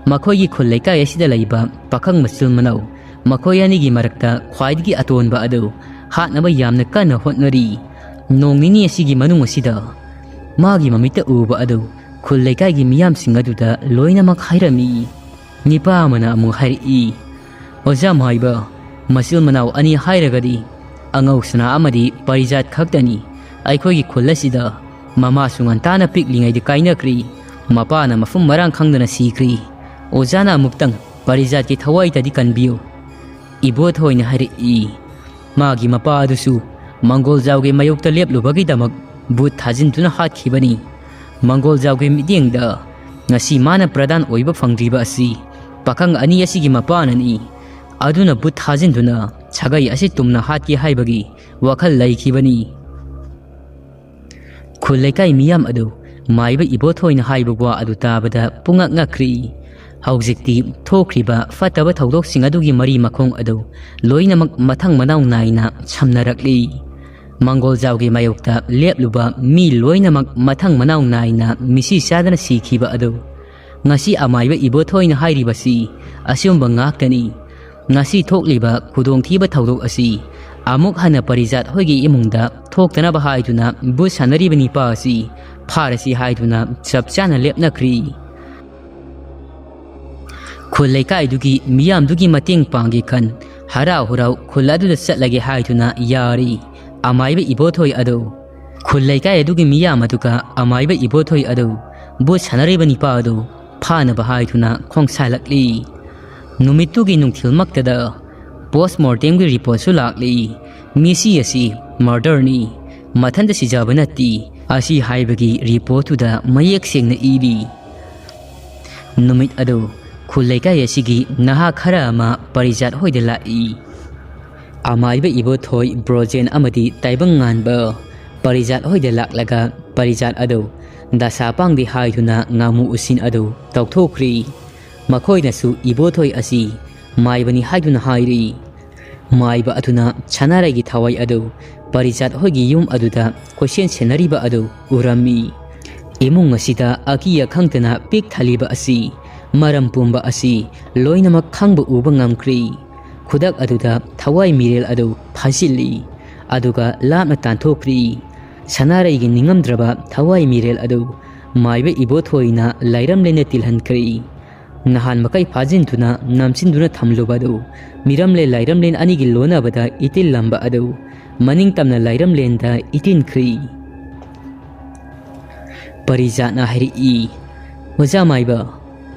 ꯃꯈꯣꯏꯒꯤ ꯈꯨꯜ ꯂꯩꯀꯥꯏ ꯑꯁꯤꯗ ꯂꯩꯕ ꯄꯥꯈꯪ ꯃꯆꯤꯜ ꯃꯅꯥꯎ ꯃꯈꯣꯏ ꯑꯅꯤꯒꯤ ꯃꯔꯛꯇ ꯈ꯭ꯋꯥꯏꯗꯒꯤ ꯑꯇꯣꯟꯕ ꯑꯗꯨ ꯍꯥꯠꯅꯕ ꯌꯥꯝꯅ ꯀꯟꯅ ꯍꯣꯠꯅꯔꯤ꯫ ꯅꯣꯡ ꯅꯤꯅꯤ ꯑꯁꯤꯒꯤ ꯃꯅꯨꯡ ꯑꯁꯤꯗ ꯃꯥꯒꯤ ꯃꯃꯤꯠꯇ ꯎꯕ ꯑꯗꯨ ꯈꯨꯜ ꯂꯩꯀꯥꯏꯒꯤ ꯃꯤꯌꯥꯝꯁꯤꯡ ꯑꯗꯨꯗ ꯂꯣꯏꯅꯃꯛ ꯍꯥꯏꯔꯝꯃꯤ꯫ ꯅꯤꯄꯥ ꯑꯃꯅ ꯑꯃꯨꯛ ꯍꯥꯏꯔꯛꯏ, "ꯑꯣꯖꯥ ꯃꯥꯏꯕ, ꯃꯆꯤꯜ ꯃꯅꯥꯎ ꯑꯅꯤ ꯍꯥꯏꯔꯒꯗꯤ ꯑꯉꯧꯁꯅꯥ ꯑꯃꯗꯤ ꯄꯔꯤꯖꯥꯠ ꯈꯛꯇꯅꯤ꯫ ꯑꯩꯈꯣꯏꯒꯤ ꯈꯨꯜ ꯑꯁꯤꯗ ꯃꯃꯥꯁꯨ ꯉꯟꯇꯥꯅ ꯄꯤꯛꯂꯤꯉꯩꯗ ꯀꯥꯏꯅꯈ꯭ꯔꯤ, ꯃꯄꯥꯅ ꯃꯐꯝ ꯃꯔꯥꯡ ꯈꯪꯗꯅ ꯁꯤꯈ꯭ꯔꯤ꯫ ꯑꯣꯖꯥꯅ ꯑꯃꯨꯛꯇꯪ ꯄꯔꯤꯖꯥꯠꯀꯤ ꯊꯋꯥꯏꯗꯗꯤ ꯀꯟꯕꯤꯌꯨ꯫" ꯏꯕꯣꯊꯣꯏꯅ ꯍꯥꯏꯔꯛꯏ, ꯃꯥꯒꯤ ꯃꯄꯥ ꯑꯗꯨꯁꯨ ꯃꯪꯒꯣꯜꯖꯥꯎꯒꯤ ꯃꯥꯌꯣꯛꯇ ꯂꯦꯞꯂꯨꯕꯒꯤꯗꯃꯛ ꯚꯨꯠ ꯊꯥꯖꯤꯟꯗꯨꯅ ꯍꯥꯠꯈꯤꯕꯅꯤ꯫ ꯃꯪꯒꯣꯜꯖꯥꯎꯒꯤ ꯃꯤꯠꯌꯦꯡꯗ ꯉꯁꯤ ꯃꯥꯅ ꯄ꯭ꯔꯙꯥꯟ ꯑꯣꯏꯕ ꯐꯪꯗ꯭ꯔꯤꯕ ꯑꯁꯤ ꯄꯥꯈꯪ ꯑꯅꯤ ꯑꯁꯤꯒꯤ ꯃꯄꯥꯅꯅꯤ꯫ ꯑꯗꯨꯅ ꯚꯨꯠ ꯊꯥꯖꯤꯟꯗꯨꯅ ꯁꯥꯒꯩ ꯑꯁꯤ ꯇꯨꯝꯅ ꯍꯥꯠꯀꯦ ꯍꯥꯏꯕꯒꯤ ꯋꯥꯈꯜ ꯂꯩꯈꯤꯕꯅꯤ꯫ ꯈꯨꯜ ꯂꯩꯀꯥꯏ ꯃꯤꯌꯥꯝ ꯑꯗꯨ ꯃꯥꯏꯕ ꯏꯕꯣꯊꯣꯏꯅ ꯍꯥꯏꯕ ꯋꯥ ꯑꯗꯨ ꯇꯥꯕꯗ ꯄꯨꯡꯉꯛ ꯉꯛꯈ꯭ꯔꯤ꯫ ꯍꯧꯖꯤꯛꯇꯤ ꯊꯣꯛꯈ꯭ꯔꯤꯕ ꯐꯠꯇꯕ ꯊꯧꯗꯣꯛꯁꯤꯡ ꯑꯗꯨꯒꯤ ꯃꯔꯤ ꯃꯈꯣꯡ ꯑꯗꯨ ꯂꯣꯏꯅꯃꯛ ꯃꯊꯪ ꯃꯅꯥꯎ ꯅꯥꯏꯅ ꯁꯝꯅꯔꯛꯂꯤ꯫ ꯃꯪꯒꯣꯜꯖꯥꯎꯒꯤ ꯃꯥꯌꯣꯛꯇ ꯂꯦꯞꯂꯨꯕ ꯃꯤ ꯂꯣꯏꯅꯃꯛ ꯃꯊꯪ ꯃꯅꯥꯎ ꯅꯥꯏꯅ ꯃꯤꯁꯤ ꯆꯥꯗꯅ ꯁꯤꯈꯤꯕ ꯑꯗꯨ ꯉꯁꯤ ꯑꯃꯥꯏꯕ ꯏꯕꯣꯊꯣꯏꯅ ꯍꯥꯏꯔꯤꯕꯁꯤ ꯑꯆꯨꯝꯕ ꯉꯥꯛꯇꯅꯤ꯫ ꯉꯁꯤ ꯊꯣꯛꯂꯤꯕ ꯈꯨꯗꯣꯡꯊꯤꯕ ꯊꯧꯗꯣꯛ ꯑꯁꯤ ꯑꯃꯨꯛ ꯍꯟꯅ ꯄꯔꯤꯖꯥꯠ ꯍꯣꯏꯒꯤ ꯏꯃꯨꯡꯗ ꯊꯣꯛꯇꯅꯕ ꯍꯥꯏꯗꯨꯅ ꯚꯨꯠ ꯁꯥꯟꯅꯔꯤꯕ ꯅꯤꯄꯥ ꯑꯁꯤ ꯐꯥꯔꯁꯤ ꯍꯥꯏꯗꯨꯅ ꯆꯞ ꯆꯥꯅ ꯂꯦꯞꯅꯈ꯭ꯔꯤ꯫ ꯈꯨꯜ ꯂꯩꯀꯥꯏꯗꯨꯒꯤ ꯃꯤꯌꯥꯝꯗꯨꯒꯤ ꯃꯇꯦꯡ ꯄꯥꯡꯒꯦ ꯈꯟ ꯍꯔꯥꯎ ꯍꯔꯥꯎ ꯈꯨꯜ ꯑꯗꯨꯗ ꯆꯠꯂꯒꯦ ꯍꯥꯏꯗꯨꯅ ꯌꯥꯔꯤ꯫ ꯑꯃꯥꯏꯕ ꯏꯕꯣꯊꯣꯏ ꯑꯗꯨ ꯈꯨꯜ ꯂꯩꯀꯥꯏ ꯑꯗꯨꯒꯤ ꯃꯤꯌꯥꯝ ꯑꯗꯨꯒ ꯑꯃꯥꯏꯕ ꯏꯕꯣꯊꯣꯏ ꯑꯗꯨ ꯚꯨꯠ ꯁꯥꯟꯅꯔꯤꯕ ꯅꯤꯄꯥ ꯑꯗꯨ ꯐꯥꯅꯕ ꯍꯥꯏꯗꯨꯅ ꯈꯣꯡꯁꯥꯜꯂꯛꯂꯤ꯫ ꯅꯨꯃꯤꯠꯇꯨꯒꯤ ꯅꯨꯡꯊꯤꯜꯃꯛꯇꯗ ꯄꯣꯁꯃꯣꯔꯇꯦꯝꯒꯤ ꯔꯤꯄꯣꯔꯠꯁꯨ ꯂꯥꯛꯂꯤ꯫ ꯃꯤꯁꯤ ꯑꯁꯤ ꯃꯔꯗꯔꯅꯤ, ꯃꯊꯟꯇ ꯁꯤꯖꯕ ꯅꯠꯇꯦ, ꯑꯁꯤ ꯍꯥꯏꯕꯒꯤ ꯔꯤꯄꯣꯔꯠꯇꯨꯗ ꯃꯌꯦꯛ ꯁꯦꯡꯅ ꯏꯔꯤ꯫ ꯅꯨꯃꯤꯠ ꯑꯗꯨ ꯈꯨꯜ ꯂꯩꯀꯥꯏ ꯑꯁꯤꯒꯤ ꯅꯍꯥ ꯈꯔ ꯑꯃ ꯄꯔꯤꯖꯥꯠ ꯍꯣꯏꯗ ꯂꯥꯛꯏ꯫ ꯑꯃꯥꯏꯕ ꯏꯕꯣꯊꯣꯏ, ꯕ꯭ꯔꯣꯖꯦꯟ ꯑꯃꯗꯤ ꯇꯥꯏꯕꯪ ꯉꯥꯟꯕ ꯄꯔꯤꯖꯥꯠ ꯍꯣꯏꯗ ꯂꯥꯛꯂꯒ ꯄꯔꯤꯖꯥꯠ ꯑꯗꯨ ꯗꯁꯥ ꯄꯥꯡꯗꯦ ꯍꯥꯏꯗꯨꯅ ꯉꯥꯃꯨ ꯎꯁꯤꯟ ꯑꯗꯨ ꯇꯧꯊꯣꯛꯈ꯭ꯔꯤ꯫ ꯃꯈꯣꯏꯅꯁꯨ ꯏꯕꯣꯊꯣꯏ ꯑꯁꯤ ꯃꯥꯏꯕꯅꯤ ꯍꯥꯏꯗꯨꯅ ꯍꯥꯏꯔꯤ꯫ ꯃꯥꯏꯕ ꯑꯗꯨꯅ ꯁꯅꯥꯔꯩꯒꯤ ꯊꯋꯥꯏ ꯑꯗꯨ ꯄꯔꯤꯖꯥꯠ ꯍꯣꯏꯒꯤ ꯌꯨꯝ ꯑꯗꯨꯗ ꯀꯣꯏꯁꯦꯟ ꯁꯦꯟꯅꯔꯤꯕ ꯑꯗꯨ ꯎꯔꯝꯃꯤ꯫ ꯏꯃꯨꯡ ꯑꯁꯤꯗ ꯑꯀꯤ ꯑꯈꯪꯗꯅ ꯄꯤꯛ ꯊꯜꯂꯤꯕ ꯑꯁꯤ ꯃꯔꯝ ꯄꯨꯝꯕ ꯑꯁꯤ ꯂꯣꯏꯅꯃꯛ ꯈꯪꯕ ꯎꯕ ꯉꯝꯈ꯭ꯔꯦ꯫ ꯈꯨꯗꯛ ꯑꯗꯨꯗ ꯊꯋꯥꯏ ꯃꯤꯔꯦꯜ ꯑꯗꯨ ꯐꯥꯖꯤꯜꯂꯤ, ꯑꯗꯨꯒ ꯂꯥꯞꯅ ꯇꯥꯟꯊꯣꯛꯈ꯭ꯔꯤ꯫ ꯁꯅꯥꯔꯩꯒꯤ ꯅꯤꯡꯉꯝꯗ꯭ꯔꯕ ꯊꯋꯥꯏ ꯃꯤꯔꯦꯜ ꯑꯗꯨ ꯃꯥꯏꯕ ꯏꯕꯣꯊꯣꯏꯅ ꯂꯥꯏꯔꯝꯂꯦꯟꯅ ꯇꯤꯜꯍꯟꯈ꯭ꯔꯦ꯫ ꯅꯍꯥꯟ ꯃꯈꯩ ꯐꯥꯖꯤꯟꯗꯨꯅ ꯅꯝꯁꯤꯟꯗꯨꯅ ꯊꯝꯂꯨꯕ ꯑꯗꯨ ꯃꯤꯔꯝꯂꯦꯟ ꯂꯥꯏꯔꯝꯂꯦꯟ ꯑꯅꯤꯒꯤ ꯂꯣꯟꯅꯕꯗ ꯏꯇꯤꯜꯂꯝꯕ ꯑꯗꯨ ꯃꯅꯤꯡ ꯇꯝꯅ ꯂꯥꯏꯔꯝꯂꯦꯟꯗ ꯏꯇꯤꯟꯈ꯭ꯔꯤ꯫ ꯄꯔꯤꯖꯥꯠꯅ ꯍꯥꯏꯔꯛꯏ, "ꯑꯣꯖꯥ ꯃꯥꯏꯕ,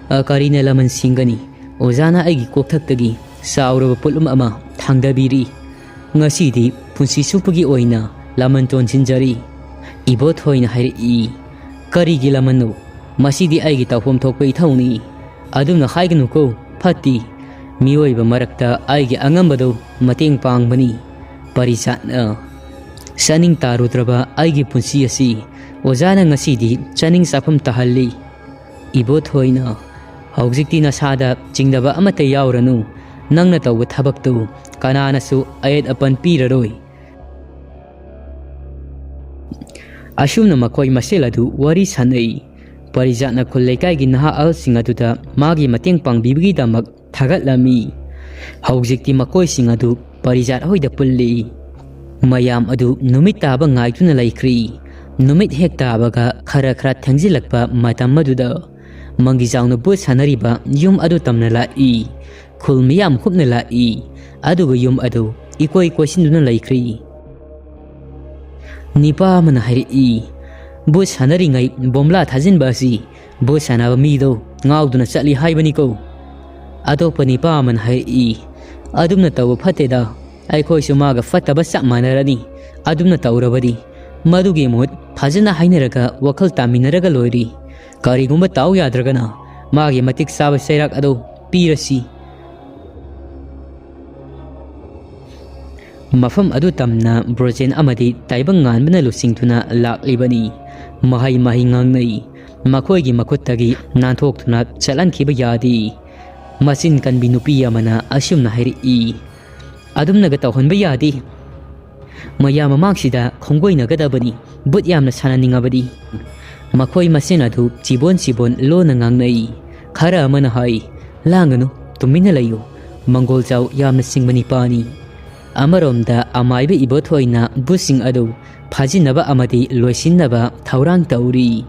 ꯑ, ꯀꯔꯤꯅ ꯂꯃꯟ ꯁꯤꯡꯒꯅꯤ? ꯑꯣꯖꯥꯅ ꯑꯩꯒꯤ ꯀꯣꯛꯊꯛꯇꯒꯤ ꯆꯥꯎꯔꯕ ꯄꯣꯠꯂꯨꯝ ꯑꯃ ꯊꯥꯡꯗꯕꯤꯔꯤ꯫ ꯉꯁꯤꯗꯤ ꯄꯨꯟꯁꯤ ꯆꯨꯞꯄꯒꯤ ꯑꯣꯏꯅ ꯂꯃꯟ ꯇꯣꯟꯁꯤꯟꯖꯔꯤ꯫" ꯏꯕꯣꯊꯣꯏꯅ ꯍꯥꯏꯔꯛꯏ, "ꯀꯔꯤꯒꯤ ꯂꯃꯟꯅꯣ? ꯃꯁꯤꯗꯤ ꯑꯩꯒꯤ ꯇꯧꯐꯝ ꯊꯣꯛꯄ ꯏꯊꯧꯅꯤ꯫ ꯑꯗꯨꯝꯅ ꯍꯥꯏꯒꯅꯨꯀꯣ, ꯐꯠꯇꯤ꯫ ꯃꯤꯑꯣꯏꯕ ꯃꯔꯛꯇ ꯑꯩꯒꯤ ꯑꯉꯝꯕꯗꯨ ꯃꯇꯦꯡ ꯄꯥꯡꯕꯅꯤ꯫" ꯄꯔꯤꯖꯥꯠꯅ, "ꯆꯥꯅꯤꯡ ꯇꯥꯔꯨꯗ꯭ꯔꯕ ꯑꯩꯒꯤ ꯄꯨꯟꯁꯤ ꯑꯁꯤ ꯑꯣꯖꯥꯅ ꯉꯁꯤꯗꯤ ꯆꯥꯅꯤꯡ ꯆꯥꯐꯝ ꯇꯥꯍꯜꯂꯤ꯫" ꯏꯕꯣꯊꯣꯏꯅ, "ꯍꯧꯖꯤꯛꯇꯤ ꯅꯁꯥꯗ ꯆꯤꯡꯅꯕ ꯑꯃꯠꯇ ꯌꯥꯎꯔꯅꯨ꯫ ꯅꯪꯅ ꯇꯧꯕ ꯊꯕꯛꯇꯨ ꯀꯅꯥꯅꯁꯨ ꯑꯌꯦꯠ ꯑꯄꯟ ꯄꯤꯔꯔꯣꯏ꯫" ꯑꯁꯨꯝꯅ ꯃꯈꯣꯏ ꯃꯁꯦꯜ ꯑꯗꯨ ꯋꯥꯔꯤ ꯁꯥꯅꯩ꯫ ꯄꯔꯤꯖꯥꯠꯅ ꯈꯨꯜ ꯂꯩꯀꯥꯏꯒꯤ ꯅꯍꯥ ꯑꯍꯜꯁꯤꯡ ꯑꯗꯨꯗ ꯃꯥꯒꯤ ꯃꯇꯦꯡ ꯄꯥꯡꯕꯤꯕꯒꯤꯗꯃꯛ ꯊꯥꯒꯠꯂꯝꯃꯤ꯫ ꯍꯧꯖꯤꯛꯇꯤ ꯃꯈꯣꯏꯁꯤꯡ ꯑꯗꯨ ꯄꯔꯤꯖꯥꯠ ꯍꯣꯏꯗ ꯄꯨꯜꯂꯤ꯫ ꯃꯌꯥꯝ ꯑꯗꯨ ꯅꯨꯃꯤꯠ ꯇꯥꯕ ꯉꯥꯏꯗꯨꯅ ꯂꯩꯈ꯭ꯔꯤ꯫ ꯅꯨꯃꯤꯠ ꯍꯦꯛ ꯇꯥꯕꯒ ꯈꯔ ꯈꯔ ꯊꯦꯡꯖꯤꯜꯂꯛꯄ ꯃꯇꯝ ꯑꯗꯨꯗ ꯃꯪꯒꯤꯖꯥꯎꯅ ꯚꯨꯠ ꯁꯥꯟꯅꯔꯤꯕ ꯌꯨꯝ ꯑꯗꯨ ꯇꯝꯅ ꯂꯥꯛꯏ꯫ ꯈꯨꯜ ꯃꯤꯌꯥꯝ ꯍꯨꯞꯅ ꯂꯥꯛꯏ꯫ ꯑꯗꯨꯒ ꯌꯨꯝ ꯑꯗꯨ ꯏꯀꯣꯏ ꯀꯣꯏꯁꯤꯟꯗꯨꯅ ꯂꯩꯈ꯭ꯔꯤ꯫ ꯅꯤꯄꯥ ꯑꯃꯅ ꯍꯥꯏꯔꯛꯏ, "ꯚꯨꯠ ꯁꯥꯟꯅꯔꯤꯉꯩ ꯕꯣꯝꯂꯥ ꯊꯥꯖꯤꯟꯕ ꯑꯁꯤ ꯚꯨꯠ ꯁꯥꯟꯅꯕ ꯃꯤꯗꯣ ꯉꯥꯎꯗꯨꯅ ꯆꯠꯂꯤ ꯍꯥꯏꯕꯅꯤꯀꯣ꯫" ꯑꯇꯣꯞꯄ ꯅꯤꯄꯥ ꯑꯃꯅ ꯍꯥꯏꯔꯛꯏ, "ꯑꯗꯨꯝꯅ ꯇꯧꯕ ꯐꯠꯇꯦꯗ꯫ ꯑꯩꯈꯣꯏꯁꯨ ꯃꯥꯒ ꯐꯠꯇꯕ ꯆꯞ ꯃꯥꯟꯅꯔꯅꯤ꯫ ꯑꯗꯨꯝꯅ ꯇꯧꯔꯕꯗꯤ ꯃꯗꯨꯒꯤ ꯃꯍꯨꯠ ꯐꯖꯅ ꯍꯥꯏꯅꯔꯒ ꯋꯥꯈꯜ ꯇꯥꯃꯤꯟꯅꯔꯒ ꯂꯣꯏꯔꯤ꯫ ꯀꯔꯤꯒꯨꯝꯕ ꯇꯥꯎ ꯌꯥꯗ꯭ꯔꯒꯅ ꯃꯥꯒꯤ ꯃꯇꯤꯛ ꯆꯥꯕ ꯆꯩꯔꯥꯛ ꯑꯗꯨ ꯄꯤꯔꯁꯤ꯫" ꯃꯐꯝ ꯑꯗꯨ ꯇꯝꯅ ꯕ꯭ꯔꯣꯖꯦꯟ ꯑꯃꯗꯤ ꯇꯥꯏꯕꯪ ꯉꯥꯟꯕꯅ ꯂꯨꯆꯤꯡꯗꯨꯅ ꯂꯥꯛꯂꯤꯕꯅꯤ꯫ ꯃꯍꯩ ꯃꯍꯩ ꯉꯥꯡꯅꯩ꯫ ꯃꯈꯣꯏꯒꯤ ꯃꯈꯨꯠꯇꯒꯤ ꯅꯥꯟꯊꯣꯛꯇꯨꯅ ꯆꯠꯍꯟꯈꯤꯕ ꯌꯥꯗꯦ꯫ ꯃꯆꯤꯟ ꯀꯟꯕꯤ ꯅꯨꯄꯤ ꯑꯃꯅ ꯑꯁꯨꯝꯅ ꯍꯥꯏꯔꯛꯏ, "ꯑꯗꯨꯝꯅꯒ ꯇꯧꯍꯟꯕ ꯌꯥꯗꯦ꯫ ꯃꯌꯥꯝ ꯃꯃꯥꯡꯁꯤꯗ ꯈꯣꯡꯒꯣꯏꯅꯒꯗꯕꯅꯤ, ꯚꯨꯠ ꯌꯥꯝꯅ ꯁꯥꯟꯅꯅꯤꯡꯉꯕꯗꯤ꯫" ꯃꯈꯣꯏ ꯃꯁꯦꯟ ꯑꯗꯨ ꯆꯤꯕꯣꯟ ꯆꯤꯕꯣꯟ ꯂꯣꯟꯅ ꯉꯥꯡꯅꯩ꯫ ꯈꯔ ꯑꯃꯅ ꯍꯥꯏ, "ꯂꯥꯡꯒꯅꯨ, ꯇꯨꯃꯤꯟꯅ ꯂꯩꯌꯨ, ꯃꯪꯒꯣꯜ ꯆꯥꯎ ꯌꯥꯝꯅ ꯁꯤꯡꯕ ꯅꯤꯄꯥꯅꯤ"꯫ ꯑꯃꯔꯣꯝꯗ ꯑꯃꯥꯏꯕ ꯏꯕꯣꯊꯣꯏꯅ ꯚꯨꯠꯁꯤꯡ ꯑꯗꯨ ꯐꯥꯖꯤꯟꯅꯕ ꯑꯃꯗꯤ ꯂꯣꯏꯁꯤꯟꯅꯕ ꯊꯧꯔꯥꯡ ꯇꯧꯔꯤ꯫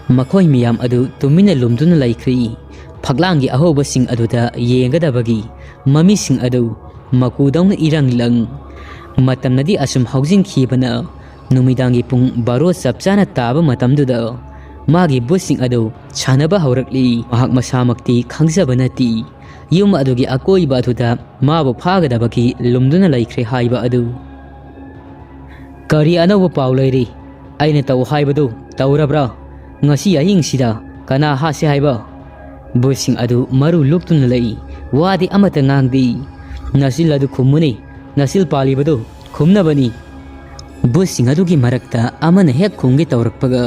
ꯃꯈꯣꯏ ꯃꯤꯌꯥꯝ ꯑꯗꯨ ꯇꯨꯃꯤꯟꯅ ꯂꯨꯝꯗꯨꯅ ꯂꯩꯈ꯭ꯔꯤ꯫ ꯐꯛꯂꯥꯡꯒꯤ ꯑꯍꯧꯕꯁꯤꯡ ꯑꯗꯨꯗ ꯌꯦꯡꯒꯗꯕꯒꯤ ꯃꯃꯤꯁꯤꯡ ꯑꯗꯨ ꯃꯀꯨꯗꯧꯅ ꯏꯔꯪ ꯂꯪ꯫ ꯃꯇꯝꯅꯗꯤ ꯑꯁꯨꯝ ꯍꯧꯖꯤꯟꯈꯤꯕꯅ ꯅꯨꯃꯤꯗꯥꯡꯒꯤ ꯄꯨꯡ ꯕꯥꯔꯣ ꯆꯞ ꯆꯥꯅ ꯇꯥꯕ ꯃꯇꯝꯗꯨꯗ ꯃꯥꯒꯤ ꯚꯨꯠꯁꯤꯡ ꯑꯗꯨ ꯁꯥꯟꯅꯕ ꯍꯧꯔꯛꯂꯤ꯫ ꯃꯍꯥꯛ ꯃꯁꯥꯃꯛꯇꯤ ꯈꯪꯖꯕ ꯅꯠꯇꯦ꯫ ꯌꯨꯝ ꯑꯗꯨꯒꯤ ꯑꯀꯣꯏꯕ ꯑꯗꯨꯗ ꯃꯥꯕꯨ ꯐꯥꯒꯗꯕꯒꯤ ꯂꯨꯝꯗꯨꯅ ꯂꯩꯈ꯭ꯔꯦ ꯍꯥꯏꯕ ꯑꯗꯨ꯫ "ꯀꯔꯤ ꯑꯅꯧꯕ ꯄꯥꯎ ꯂꯩꯔꯤ? ꯑꯩꯅ ꯇꯧ ꯍꯥꯏꯕꯗꯨ ꯇꯧꯔꯕ꯭ꯔꯥ? ꯉꯁꯤ ꯑꯍꯤꯡꯁꯤꯗ ꯀꯅꯥ ꯍꯥꯠꯁꯤ ꯍꯥꯏꯕ?" ꯚꯨꯠꯁꯤꯡ ꯑꯗꯨ ꯃꯔꯨ ꯂꯨꯞꯇꯨꯅ ꯂꯩ꯫ ꯋꯥꯗꯤ ꯑꯃꯠꯇ ꯉꯥꯡꯗꯦ꯫ "ꯅꯆꯤꯜ ꯑꯗꯨ ꯈꯨꯝꯃꯨꯅꯦ, ꯅꯆꯤꯜ ꯄꯥꯜꯂꯤꯕꯗꯨ ꯈꯨꯝꯅꯕꯅꯤ"꯫ ꯚꯨꯠꯁꯤꯡ ꯑꯗꯨꯒꯤ ꯃꯔꯛꯇ ꯑꯃꯅ ꯍꯦꯛ ꯈꯨꯝꯒꯦ ꯇꯧꯔꯛꯄꯒ,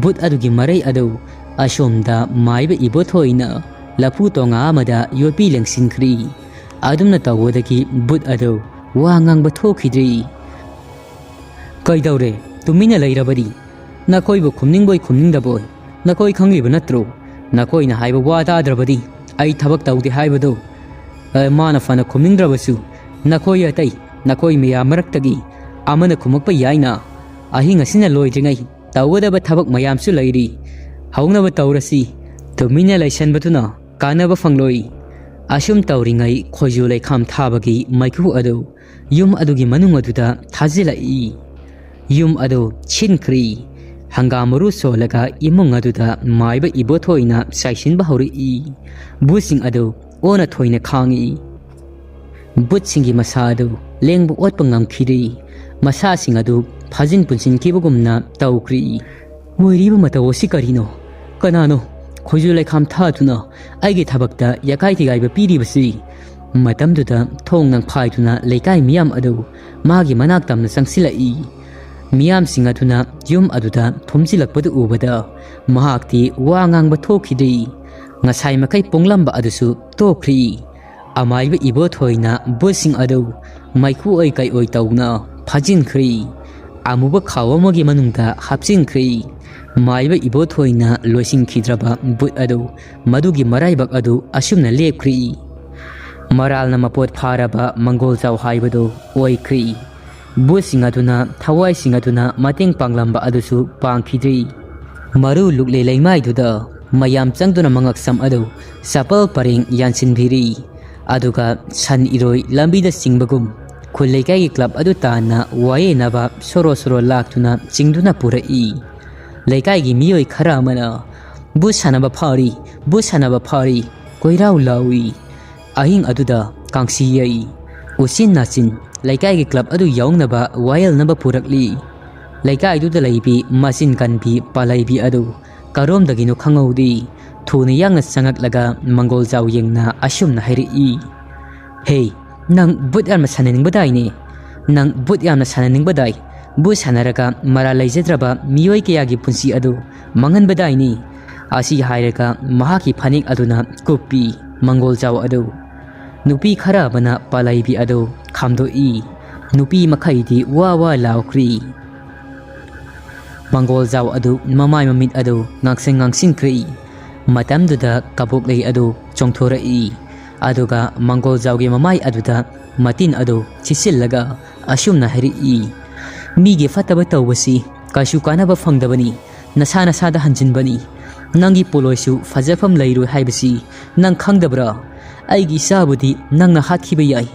ꯚꯨꯠ ꯑꯗꯨꯒꯤ ꯃꯔꯩ ꯑꯗꯨ ꯑꯁꯣꯝꯗ ꯃꯥꯏꯕ ꯏꯕꯣꯊꯣꯏꯅ ꯂꯐꯨ ꯇꯣꯉꯥ ꯑꯃꯗ ꯌꯣꯠꯄꯤ ꯂꯦꯡꯁꯤꯟꯈ꯭ꯔꯤ꯫ ꯑꯗꯨꯝꯅ ꯇꯧꯕꯗꯒꯤ ꯚꯨꯠ ꯑꯗꯨ ꯋꯥ ꯉꯥꯡꯕ ꯊꯣꯛꯈꯤꯗ꯭ꯔꯤ꯫ "ꯀꯩꯗꯧꯔꯦ? ꯇꯨꯃꯤꯟꯅ ꯂꯩꯔꯕꯗꯤ? ꯅꯈꯣꯏꯕꯨ ꯈꯨꯝꯅꯤꯡꯕꯣꯏ ꯈꯨꯝꯅꯤꯡꯗꯕꯣꯏ, ꯅꯈꯣꯏ ꯈꯪꯂꯤꯕ ꯅꯠꯇ꯭ꯔꯣ? ꯅꯈꯣꯏꯅ ꯍꯥꯏꯕ ꯋꯥ ꯇꯥꯗ꯭ꯔꯕꯗꯤ ꯑꯩ ꯊꯕꯛ ꯇꯧꯗꯦ ꯍꯥꯏꯕꯗꯣ꯫ ꯑꯦ, ꯃꯥꯅ ꯐꯅ ꯈꯨꯝꯅꯤꯡꯗ꯭ꯔꯕꯁꯨ, ꯅꯈꯣꯏ ꯑꯇꯩ, ꯅꯈꯣꯏ ꯃꯌꯥꯝ ꯃꯔꯛꯇꯒꯤ ꯑꯃꯅ ꯈꯨꯝꯃꯛꯄ ꯌꯥꯏꯅ꯫ ꯑꯍꯤꯡ ꯑꯁꯤꯅ ꯂꯣꯏꯗ꯭ꯔꯤꯉꯩ ꯇꯧꯒꯗꯕ ꯊꯕꯛ ꯃꯌꯥꯝꯁꯨ ꯂꯩꯔꯤ꯫ ꯍꯧꯅꯕ ꯇꯧꯔꯁꯤ꯫ ꯇꯨꯃꯤꯟꯅ ꯂꯩꯁꯟꯕꯗꯨꯅ ꯀꯥꯟꯅꯕ ꯐꯪꯂꯣꯏ"꯫ ꯑꯁꯨꯝ ꯇꯧꯔꯤꯉꯩ ꯈꯣꯏꯖꯨ ꯂꯩꯈꯥꯝ ꯊꯥꯕꯒꯤ ꯃꯩꯈꯨ ꯑꯗꯨ ꯌꯨꯝ ꯑꯗꯨꯒꯤ ꯃꯅꯨꯡ ꯑꯗꯨꯗ ꯊꯥꯖꯤꯜꯂꯛꯏ꯫ ꯌꯨꯝ ꯑꯗꯨ ꯁꯤꯟꯈ꯭ꯔꯤ꯫ ꯍꯪꯒꯥꯝ ꯃꯔꯨ ꯁꯣꯜꯂꯒ ꯏꯃꯨꯡ ꯑꯗꯨꯗ ꯃꯥꯏꯕ ꯏꯕꯣꯊꯣꯏꯅ ꯆꯥꯏꯁꯤꯟꯕ ꯍꯧꯔꯛꯏ꯫ ꯚꯨꯠꯁꯤꯡ ꯑꯗꯨ ꯑꯣꯟꯅ ꯊꯣꯏꯅ ꯈꯥꯡꯏ꯫ ꯚꯨꯠꯁꯤꯡꯒꯤ ꯃꯁꯥ ꯑꯗꯨ ꯂꯦꯡꯕ ꯑꯣꯠꯄ ꯉꯝꯈꯤꯗ꯭ꯔꯤ꯫ ꯃꯁꯥꯁꯤꯡ ꯑꯗꯨ ꯐꯥꯖꯤꯟ ꯄꯨꯟꯁꯤꯟꯈꯤꯕꯒꯨꯝꯅ ꯇꯧꯈ꯭ꯔꯤ꯫ ꯑꯣꯏꯔꯤꯕ ꯃꯇꯧ ꯑꯁꯤ ꯀꯔꯤꯅꯣ? ꯀꯅꯥꯅꯣ ꯈꯣꯏꯖꯨ ꯂꯩꯈꯥꯝ ꯊꯥꯗꯨꯅ ꯑꯩꯒꯤ ꯊꯕꯛꯇ ꯌꯥꯀꯥꯏ ꯊꯤꯒꯥꯏꯕ ꯄꯤꯔꯤꯕꯁꯤ? ꯃꯇꯝꯗꯨꯗ ꯊꯣꯡ ꯅꯪꯈꯥꯏꯗꯨꯅ ꯂꯩꯀꯥꯏ ꯃꯤꯌꯥꯝ ꯑꯗꯨ ꯃꯥꯒꯤ ꯃꯅꯥꯛ ꯇꯝꯅ ꯆꯪꯁꯤꯜꯂꯛꯏ꯫ ꯃꯤꯌꯥꯝꯁꯤꯡ ꯑꯗꯨꯅ ꯌꯨꯝ ꯑꯗꯨꯗ ꯊꯨꯝꯖꯤꯜꯂꯛꯄꯗꯨ ꯎꯕꯗ ꯃꯍꯥꯛꯇꯤ ꯋꯥ ꯉꯥꯡꯕ ꯊꯣꯛꯈꯤꯗ꯭ꯔꯤ꯫ ꯉꯁꯥꯏ ꯃꯈꯩ ꯄꯣꯡꯂꯝꯕ ꯑꯗꯨꯁꯨ ꯇꯣꯛꯈ꯭ꯔꯤ꯫ ꯑꯃꯥꯏꯕ ꯏꯕꯣꯊꯣꯏꯅ ꯚꯨꯠꯁꯤꯡ ꯑꯗꯨ ꯃꯩꯈꯨ ꯑꯣꯏ ꯀꯩ ꯑꯣꯏ ꯇꯧꯅ ꯐꯥꯖꯤꯟꯈ꯭ꯔꯤ꯫ ꯑꯃꯨꯕ ꯈꯥꯎ ꯑꯃꯒꯤ ꯃꯅꯨꯡꯗ ꯍꯥꯞꯆꯤꯟꯈ꯭ꯔꯤ꯫ ꯃꯥꯏꯕ ꯏꯕꯣꯊꯣꯏꯅ ꯂꯣꯏꯁꯤꯟꯈꯤꯗ꯭ꯔꯕ ꯕꯨꯠ ꯑꯗꯨ, ꯃꯗꯨꯒꯤ ꯃꯔꯥꯏꯕꯛ ꯑꯗꯨ ꯑꯁꯨꯝꯅ ꯂꯦꯞꯈ꯭ꯔꯤ꯫ ꯃꯔꯥꯜꯅ ꯃꯄꯣꯠ ꯐꯥꯔꯕ ꯃꯪꯒꯣꯜꯖꯥꯎ ꯍꯥꯏꯕꯗꯨ ꯑꯣꯏꯈ꯭ꯔꯤ꯫ ꯕꯨꯠꯁꯤꯡ ꯑꯗꯨꯅ, ꯊꯋꯥꯏꯁꯤꯡ ꯑꯗꯨꯅ ꯃꯇꯦꯡ ꯄꯥꯡꯂꯝꯕ ꯑꯗꯨꯁꯨ ꯄꯥꯡꯈꯤꯗ꯭ꯔꯤ꯫ ꯃꯔꯨ ꯂꯨꯛꯂꯦ ꯂꯩꯃꯥꯏꯗꯨꯗ ꯃꯌꯥꯝ ꯆꯪꯗꯨꯅ ꯃꯉꯛꯁꯝ ꯑꯗꯨ ꯆꯄꯜ ꯄꯔꯦꯡ ꯌꯥꯟꯁꯤꯟꯕꯤꯔꯤ꯫ ꯑꯗꯨꯒ ꯁꯟ ꯏꯔꯣꯏ ꯂꯝꯕꯤꯗ ꯆꯤꯡꯕꯒꯨꯝ ꯈꯨꯜ ꯂꯩꯀꯥꯏꯒꯤ ꯀ꯭ꯂꯕ ꯑꯗꯨ ꯇꯥꯟꯅ ꯋꯥꯌꯦꯟꯅꯕ ꯁꯣꯔꯣ ꯁꯣꯔꯣ ꯂꯥꯛꯇꯨꯅ ꯆꯤꯡꯗꯨꯅ ꯄꯨꯔꯛꯏ꯫ ꯂꯩꯀꯥꯏꯒꯤ ꯃꯤꯑꯣꯏ ꯈꯔ ꯑꯃꯅ "ꯕꯨꯠ ꯁꯥꯟꯅꯕ ꯐꯥꯔꯤ, ꯕꯨꯠ ꯁꯥꯟꯅꯕ ꯐꯥꯔꯤ" ꯀꯣꯏꯔꯥꯎ ꯂꯥꯎꯏ꯫ ꯑꯍꯤꯡ ꯑꯗꯨꯗ ꯀꯥꯡꯁꯤ ꯌꯩ꯫ ꯎꯆꯤꯟ ꯅꯥꯆꯤꯟ ꯂꯩꯀꯥꯏꯒꯤ ꯀ꯭ꯂꯕ ꯑꯗꯨ ꯌꯥꯎꯅꯕ ꯋꯥꯌꯦꯜꯅꯕ ꯄꯨꯔꯛꯂꯤ꯫ ꯂꯩꯀꯥꯏꯗꯨꯗ ꯂꯩꯕꯤ ꯃꯆꯤꯟ ꯀꯟꯕꯤ ꯄꯥꯂꯩꯕꯤ ꯑꯗꯨ ꯀꯔꯣꯝꯗꯒꯤꯅꯣ ꯈꯪꯍꯧꯗꯦ꯫ ꯊꯨꯅ ꯌꯥꯡꯅ ꯆꯪꯉꯛꯂꯒ ꯃꯪꯒꯣꯜꯖꯥꯎ ꯌꯦꯡꯅ ꯑꯁꯨꯝꯅ ꯍꯥꯏꯔꯛꯏ, "ꯍꯦ, ꯅꯪ ꯕꯨꯠ ꯌꯥꯝꯅ ꯁꯥꯟꯅꯅꯤꯡꯕꯗꯥꯏꯅꯦ? ꯅꯪ ꯕꯨꯠ ꯌꯥꯝꯅ ꯁꯥꯟꯅꯅꯤꯡꯕꯗꯥꯏ? ꯕꯨꯠ ꯁꯥꯟꯅꯔꯒ ꯃꯔꯥꯜ ꯂꯩꯖꯗ꯭ꯔꯕ ꯃꯤꯑꯣꯏ ꯀꯌꯥꯒꯤ ꯄꯨꯟꯁꯤ ꯑꯗꯨ ꯃꯥꯡꯍꯟꯕꯗꯥꯏꯅꯦ?" ꯑꯁꯤ ꯍꯥꯏꯔꯒ ꯃꯍꯥꯛꯀꯤ ꯐꯅꯦꯛ ꯑꯗꯨꯅ ꯀꯨꯞꯄꯤ ꯃꯪꯒꯣꯜꯖꯥꯎ ꯑꯗꯨ꯫ ꯅꯨꯄꯤ ꯈꯔ ꯑꯃꯅ ꯄꯥꯂꯩꯕꯤ ꯑꯗꯨ ꯈꯥꯝꯗꯣꯛꯏ꯫ ꯅꯨꯄꯤ ꯃꯈꯩꯗꯤ ꯋꯥ ꯋꯥ ꯂꯥꯎꯈ꯭ꯔꯤ꯫ ꯃꯪꯒꯣꯜꯖꯥꯎ ꯑꯗꯨ ꯃꯃꯥꯏ ꯃꯃꯤꯠ ꯑꯗꯨ ꯉꯥꯡꯁꯪ ꯉꯥꯡꯁꯤꯟꯈ꯭ꯔꯦ꯫ ꯃꯇꯝꯗꯨꯗ ꯀꯕꯣꯛꯂꯩ ꯑꯗꯨ ꯆꯣꯡꯊꯣꯔꯛꯏ꯫ ꯑꯗꯨꯒ ꯃꯪꯒꯣꯜꯖꯥꯎꯒꯤ ꯃꯃꯥꯏ ꯑꯗꯨꯗ ꯃꯇꯤꯟ ꯑꯗꯨ ꯆꯤꯁꯤꯜꯂꯒ ꯑꯁꯨꯝꯅ ꯍꯥꯏꯔꯛꯏ, "ꯃꯤꯒꯤ ꯐꯠꯇꯕ ꯇꯧꯕꯁꯤ ꯀꯩꯁꯨ ꯀꯥꯟꯅꯕ ꯐꯪꯗꯕꯅꯤ꯫ ꯅꯁꯥ ꯅꯁꯥꯗ ꯍꯟꯖꯤꯟꯕꯅꯤ꯫ ꯅꯪꯒꯤ ꯄꯣꯂꯣꯏꯁꯨ ꯐꯖꯐꯝ ꯂꯩꯔꯣꯏ ꯍꯥꯏꯕꯁꯤ ꯅꯪ ꯈꯪꯗꯕ꯭ꯔꯥ? ꯑꯩꯒꯤ ꯏꯆꯥꯕꯨꯗꯤ ꯅꯪꯅ ꯍꯥꯠꯈꯤꯕ ꯌꯥꯏ,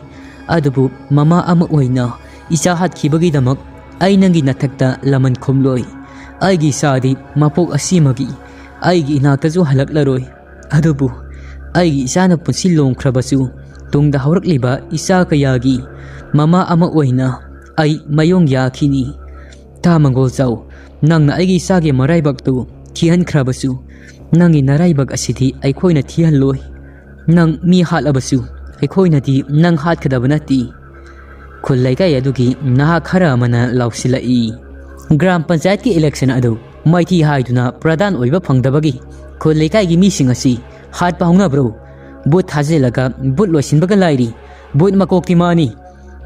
ꯑꯗꯨꯕꯨ ꯃꯃꯥ ꯑꯃ ꯑꯣꯏꯅ ꯏꯆꯥ ꯍꯥꯠꯈꯤꯕꯒꯤꯗꯃꯛ ꯑꯩ ꯅꯪꯒꯤ ꯅꯊꯛꯇ ꯂꯃꯟ ꯈꯨꯝꯂꯣꯏ꯫ ꯑꯩꯒꯤ ꯏꯆꯥꯗꯤ ꯃꯄꯣꯛ ꯑꯁꯤꯃꯒꯤ ꯑꯩꯒꯤ ꯏꯅꯥꯛꯇꯁꯨ ꯍꯜꯂꯛꯂꯔꯣꯏ꯫ ꯑꯗꯨꯕꯨ ꯑꯩꯒꯤ ꯏꯆꯥꯅ ꯄꯨꯟꯁꯤ ꯂꯣꯝꯈ꯭ꯔꯕꯁꯨ, ꯇꯨꯡꯗ ꯍꯧꯔꯛꯂꯤꯕ ꯏꯆꯥ ꯀꯌꯥꯒꯤ ꯃꯃꯥ ꯑꯃ ꯑꯣꯏꯅ ꯑꯩ ꯃꯥꯌꯣꯡ ꯌꯥꯈꯤꯅꯤ꯫ ꯇꯥ ꯃꯪꯒꯣꯜꯖꯥꯎ, ꯅꯪꯅ ꯑꯩꯒꯤ ꯏꯆꯥꯒꯤ ꯃꯔꯥꯏꯕꯛꯇꯨ ꯊꯤꯍꯟꯈ꯭ꯔꯕꯁꯨ, ꯅꯪꯒꯤ ꯅꯔꯥꯏꯕꯛ ꯑꯁꯤꯗꯤ ꯑꯩꯈꯣꯏꯅ ꯊꯤꯍꯜꯂꯣꯏ꯫ ꯅꯪ ꯃꯤ ꯍꯥꯠꯂꯕꯁꯨ ꯑꯩꯈꯣꯏꯅꯗꯤ ꯅꯪ ꯍꯥꯠꯀꯗꯕ ꯅꯠꯇꯦ꯫" ꯈꯨꯜ ꯂꯩꯀꯥꯏ ꯑꯗꯨꯒꯤ ꯅꯍꯥ ꯈꯔ ꯑꯃꯅ ꯂꯥꯎꯁꯤꯜꯂꯛꯏ, "ꯒ꯭ꯔꯥꯝ ꯄꯟꯆꯥꯌꯠꯀꯤ ꯏꯂꯦꯛꯁꯟ ꯑꯗꯨ ꯃꯥꯏꯊꯤ ꯍꯥꯏꯗꯨꯅ ꯄ꯭ꯔꯙꯥꯟ ꯑꯣꯏꯕ ꯐꯪꯗꯕꯒꯤ ꯈꯨꯜ ꯂꯩꯀꯥꯏꯒꯤ ꯃꯤꯁꯤꯡ ꯑꯁꯤ ꯍꯥꯠꯄ ꯍꯧꯅꯕ꯭ꯔꯣ? ꯕꯨꯠ ꯊꯥꯖꯤꯜꯂꯒ ꯕꯨꯠ ꯂꯣꯏꯁꯤꯟꯕꯒ ꯂꯥꯏꯔꯤ꯫ ꯕꯨꯠ ꯃꯀꯣꯛꯇꯤ ꯃꯥꯅꯤ꯫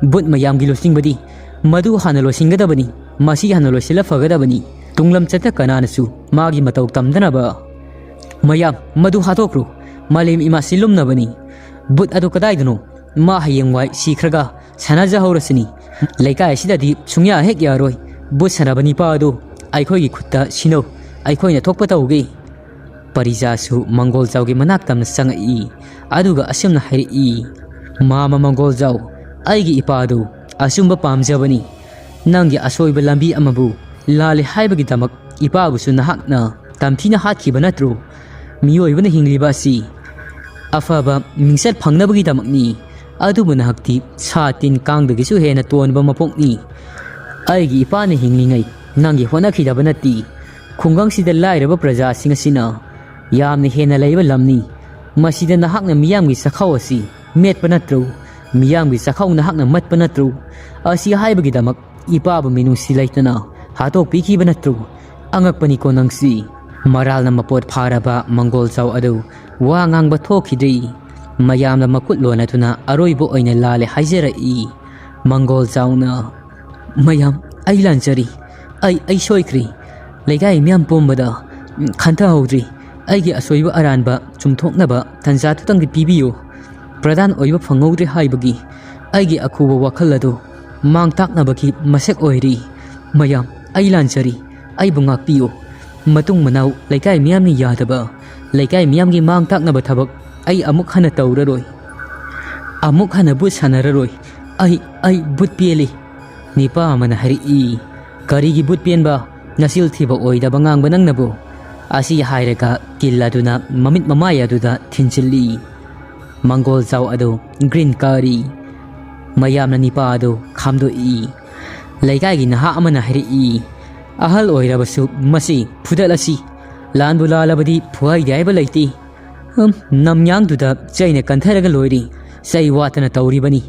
ꯕꯨꯠ ꯃꯌꯥꯝꯒꯤ ꯂꯨꯆꯤꯡꯕꯗꯤ ꯃꯗꯨ ꯍꯥꯟꯅ ꯂꯣꯏꯁꯤꯟꯒꯗꯕꯅꯤ꯫ ꯃꯁꯤ ꯍꯥꯟꯅ ꯂꯣꯏꯁꯤꯜꯂ ꯐꯒꯗꯕꯅꯤ꯫ ꯇꯨꯡꯂꯝꯆꯠꯇ ꯀꯅꯥꯅꯁꯨ ꯃꯥꯒꯤ ꯃꯇꯧ ꯇꯝꯗꯅꯕ꯫ ꯃꯌꯥꯝ, ꯃꯗꯨ ꯍꯥꯠꯇꯣꯛꯈ꯭ꯔꯣ꯫ ꯃꯥꯂꯦꯝ ꯏꯃꯥꯁꯤ ꯂꯨꯝꯅꯕꯅꯤ꯫ ꯕꯨꯠ ꯑꯗꯨ ꯀꯗꯥꯏꯗꯅꯣ? ꯃꯥ ꯍꯌꯦꯡꯋꯥꯏ ꯁꯤꯈ꯭ꯔꯒ ꯁꯥꯟꯅꯖꯍꯧꯔꯁꯤꯅꯤ꯫ ꯂꯩꯀꯥꯏ ꯑꯁꯤꯗꯗꯤ ꯁꯨꯡꯌꯥ ꯍꯦꯛ ꯌꯥꯔꯣꯏ꯫ ꯕꯨꯠ ꯁꯥꯟꯅꯕ ꯅꯤꯄꯥ ꯑꯗꯨ ꯑꯩꯈꯣꯏꯒꯤ ꯈꯨꯠꯇ ꯁꯤꯅꯧ꯫ ꯑꯩꯈꯣꯏꯅ ꯊꯣꯛꯄ ꯇꯧꯒꯦ꯫ ꯄꯔꯤꯖꯥꯁꯨ ꯃꯪꯒꯣꯜꯖꯥꯎꯒꯤ ꯃꯅꯥꯛ ꯇꯝꯅ ꯆꯪꯉꯛꯏ꯫ ꯑꯗꯨꯒ ꯑꯁꯨꯝꯅ ꯍꯥꯏꯔꯛꯏ, "ꯃꯥꯃ ꯃꯪꯒꯣꯜꯖꯥꯎ, ꯑꯩꯒꯤ ꯏꯄꯥꯗꯨ ꯑꯆꯨꯝꯕ ꯄꯥꯝꯖꯕꯅꯤ꯫ ꯅꯪꯒꯤ ꯑꯁꯣꯏꯕ ꯂꯝꯕꯤ ꯑꯃꯕꯨ ꯂꯥꯜꯂꯦ ꯍꯥꯏꯕꯒꯤꯗꯃꯛ ꯏꯄꯥꯕꯨꯁꯨ ꯅꯍꯥꯛꯅ ꯇꯝꯊꯤꯅ ꯍꯥꯠꯈꯤꯕ ꯅꯠꯇ꯭ꯔꯣ? ꯃꯤꯑꯣꯏꯕꯅ ꯍꯤꯡꯂꯤꯕ ꯑꯁꯤ ꯑꯐꯕ ꯃꯤꯡꯆꯠ ꯐꯪꯅꯕꯒꯤꯗꯃꯛꯅꯤ꯫ ꯑꯗꯨꯕꯨ ꯅꯍꯥꯛꯇꯤ ꯁꯥ ꯇꯤꯟ ꯀꯥꯡꯗꯒꯤꯁꯨ ꯍꯦꯟꯅ ꯇꯣꯟꯕ ꯃꯄꯣꯛꯅꯤ꯫ ꯑꯩꯒꯤ ꯏꯄꯥꯅ ꯍꯤꯡꯂꯤꯉꯩ ꯅꯪꯒꯤ ꯍꯣꯠꯅꯈꯤꯗꯕ ꯅꯠꯇꯦ꯫ ꯈꯨꯡꯒꯪꯁꯤꯗ ꯂꯥꯏꯔꯕ ꯄ꯭ꯔꯖꯥꯁꯤꯡ ꯑꯁꯤꯅ ꯌꯥꯝꯅ ꯍꯦꯟꯅ ꯂꯩꯕ ꯂꯝꯅꯤ꯫ ꯃꯁꯤꯗ ꯅꯍꯥꯛꯅ ꯃꯤꯌꯥꯝꯒꯤ ꯆꯥꯛꯈꯥꯎ ꯑꯁꯤ ꯃꯦꯠꯄ ꯅꯠꯇ꯭ꯔꯣ? ꯃꯤꯌꯥꯝꯒꯤ ꯆꯥꯛꯈꯥꯎ ꯅꯍꯥꯛꯅ ꯃꯠꯄ ꯅꯠꯇ꯭ꯔꯣ? ꯑꯁꯤ ꯍꯥꯏꯕꯒꯤꯗꯃꯛ ꯏꯄꯥꯕꯨ ꯃꯤꯅꯨꯡꯁꯤ ꯂꯩꯇꯅ ꯍꯥꯠꯇꯣꯛꯄꯤꯈꯤꯕ ꯅꯠꯇ꯭ꯔꯣ? ꯑꯉꯛꯄꯅꯤꯀꯣ ꯅꯪꯁꯤ!" ꯃꯔꯥꯜꯅ ꯃꯄꯣꯠ ꯐꯥꯔꯕ ꯃꯪꯒꯣꯜꯖꯥꯎ ꯑꯗꯨ ꯋꯥ ꯉꯥꯡꯕ ꯊꯣꯛꯈꯤꯗ꯭ꯔꯤ꯫ ꯃꯌꯥꯝꯅ ꯃꯈꯨꯠ ꯂꯣꯟꯅꯗꯨꯅ ꯑꯔꯣꯏꯕ ꯑꯣꯏꯅ ꯂꯥꯜꯂꯦ ꯍꯥꯏꯖꯔꯛꯏ꯫ ꯃꯪꯒꯣꯜꯖꯥꯎꯅ, "ꯃꯌꯥꯝ, ꯑꯩ ꯂꯥꯟꯖꯔꯤ꯫ ꯑꯩ, ꯑꯩ ꯁꯣꯏꯈ꯭ꯔꯦ꯫ ꯂꯩꯀꯥꯏ ꯃꯤꯌꯥꯝ ꯄꯨꯝꯕꯗ ꯈꯟꯊꯍꯧꯗ꯭ꯔꯤ꯫ ꯑꯩꯒꯤ ꯑꯁꯣꯏꯕ ꯑꯔꯥꯟꯕ ꯆꯨꯝꯊꯣꯛꯅꯕ ꯇꯟꯖꯥꯗꯨꯇꯪꯗꯤ ꯄꯤꯕꯤꯌꯨ꯫ ꯄ꯭ꯔꯙꯥꯟ ꯑꯣꯏꯕ ꯐꯪꯍꯧꯗ꯭ꯔꯦ ꯍꯥꯏꯕꯒꯤ ꯑꯩꯒꯤ ꯑꯈꯨꯕ ꯋꯥꯈꯜ ꯑꯗꯨ ꯃꯥꯡ ꯇꯥꯛꯅꯕꯒꯤ ꯃꯁꯛ ꯑꯣꯏꯔꯤ꯫ ꯃꯌꯥꯝ, ꯑꯩ ꯂꯥꯟꯖꯔꯤ꯫ ꯑꯩꯕꯨ ꯉꯥꯛꯄꯤꯌꯨ꯫ ꯃꯇꯨꯡ ꯃꯅꯥꯎ ꯂꯩꯀꯥꯏ ꯃꯤꯌꯥꯝꯅ ꯌꯥꯗꯕ, ꯂꯩꯀꯥꯏ ꯃꯤꯌꯥꯝꯒꯤ ꯃꯥꯡ ꯇꯥꯛꯅꯕ ꯊꯕꯛ ꯑꯩ ꯑꯃꯨꯛ ꯍꯟꯅ ꯇꯧꯔꯔꯣꯏ꯫ ꯑꯃꯨꯛ ꯍꯟꯅ ꯕꯨꯠ ꯁꯥꯟꯅꯔꯔꯣꯏ꯫ ꯑꯩ, ꯑꯩ ꯕꯨꯠ ꯄꯦꯜꯂꯤ꯫" ꯅꯤꯄꯥ ꯑꯃꯅ ꯍꯥꯏꯔꯛꯏ, "ꯀꯔꯤꯒꯤ ꯕꯨꯠ ꯄꯦꯟꯕ? ꯅꯆꯤꯜ ꯊꯤꯕ ꯑꯣꯏꯗꯕ ꯉꯥꯡꯕ ꯅꯪꯅꯕꯨ?" ꯑꯁꯤ ꯍꯥꯏꯔꯒ ꯀꯤꯜ ꯑꯗꯨꯅ ꯃꯃꯤꯠ ꯃꯃꯥꯏ ꯑꯗꯨꯗ ꯊꯤꯟꯖꯤꯜꯂꯤ꯫ ꯃꯪꯒꯣꯜꯖꯥꯎ ꯑꯗꯨ ꯒ꯭ꯔꯤꯟ ꯀꯥꯔꯤ꯫ ꯃꯌꯥꯝꯅ ꯅꯤꯄꯥ ꯑꯗꯨ ꯈꯥꯝꯗꯣꯛꯏ꯫ ꯂꯩꯀꯥꯏꯒꯤ ꯅꯍꯥ ꯑꯃꯅ ꯍꯥꯏꯔꯛꯏ, "ꯑꯍꯜ ꯑꯣꯏꯔꯕꯁꯨ ꯃꯁꯤ ꯐꯨꯗꯠꯂꯁꯤ꯫ ꯂꯥꯟꯕꯨ ꯂꯥꯜꯂꯕꯗꯤ ꯐꯨꯍꯩꯗꯦ ꯍꯥꯏꯕ ꯂꯩꯇꯦ꯫ ꯍꯝ, ꯅꯝꯌꯥꯡꯗꯨꯗ ꯆꯩꯅ ꯀꯟꯊꯔꯒ ꯂꯣꯏꯔꯦ꯫ ꯆꯩ ꯋꯥꯠꯇꯅ ꯇꯧꯔꯤꯕꯅꯤ꯫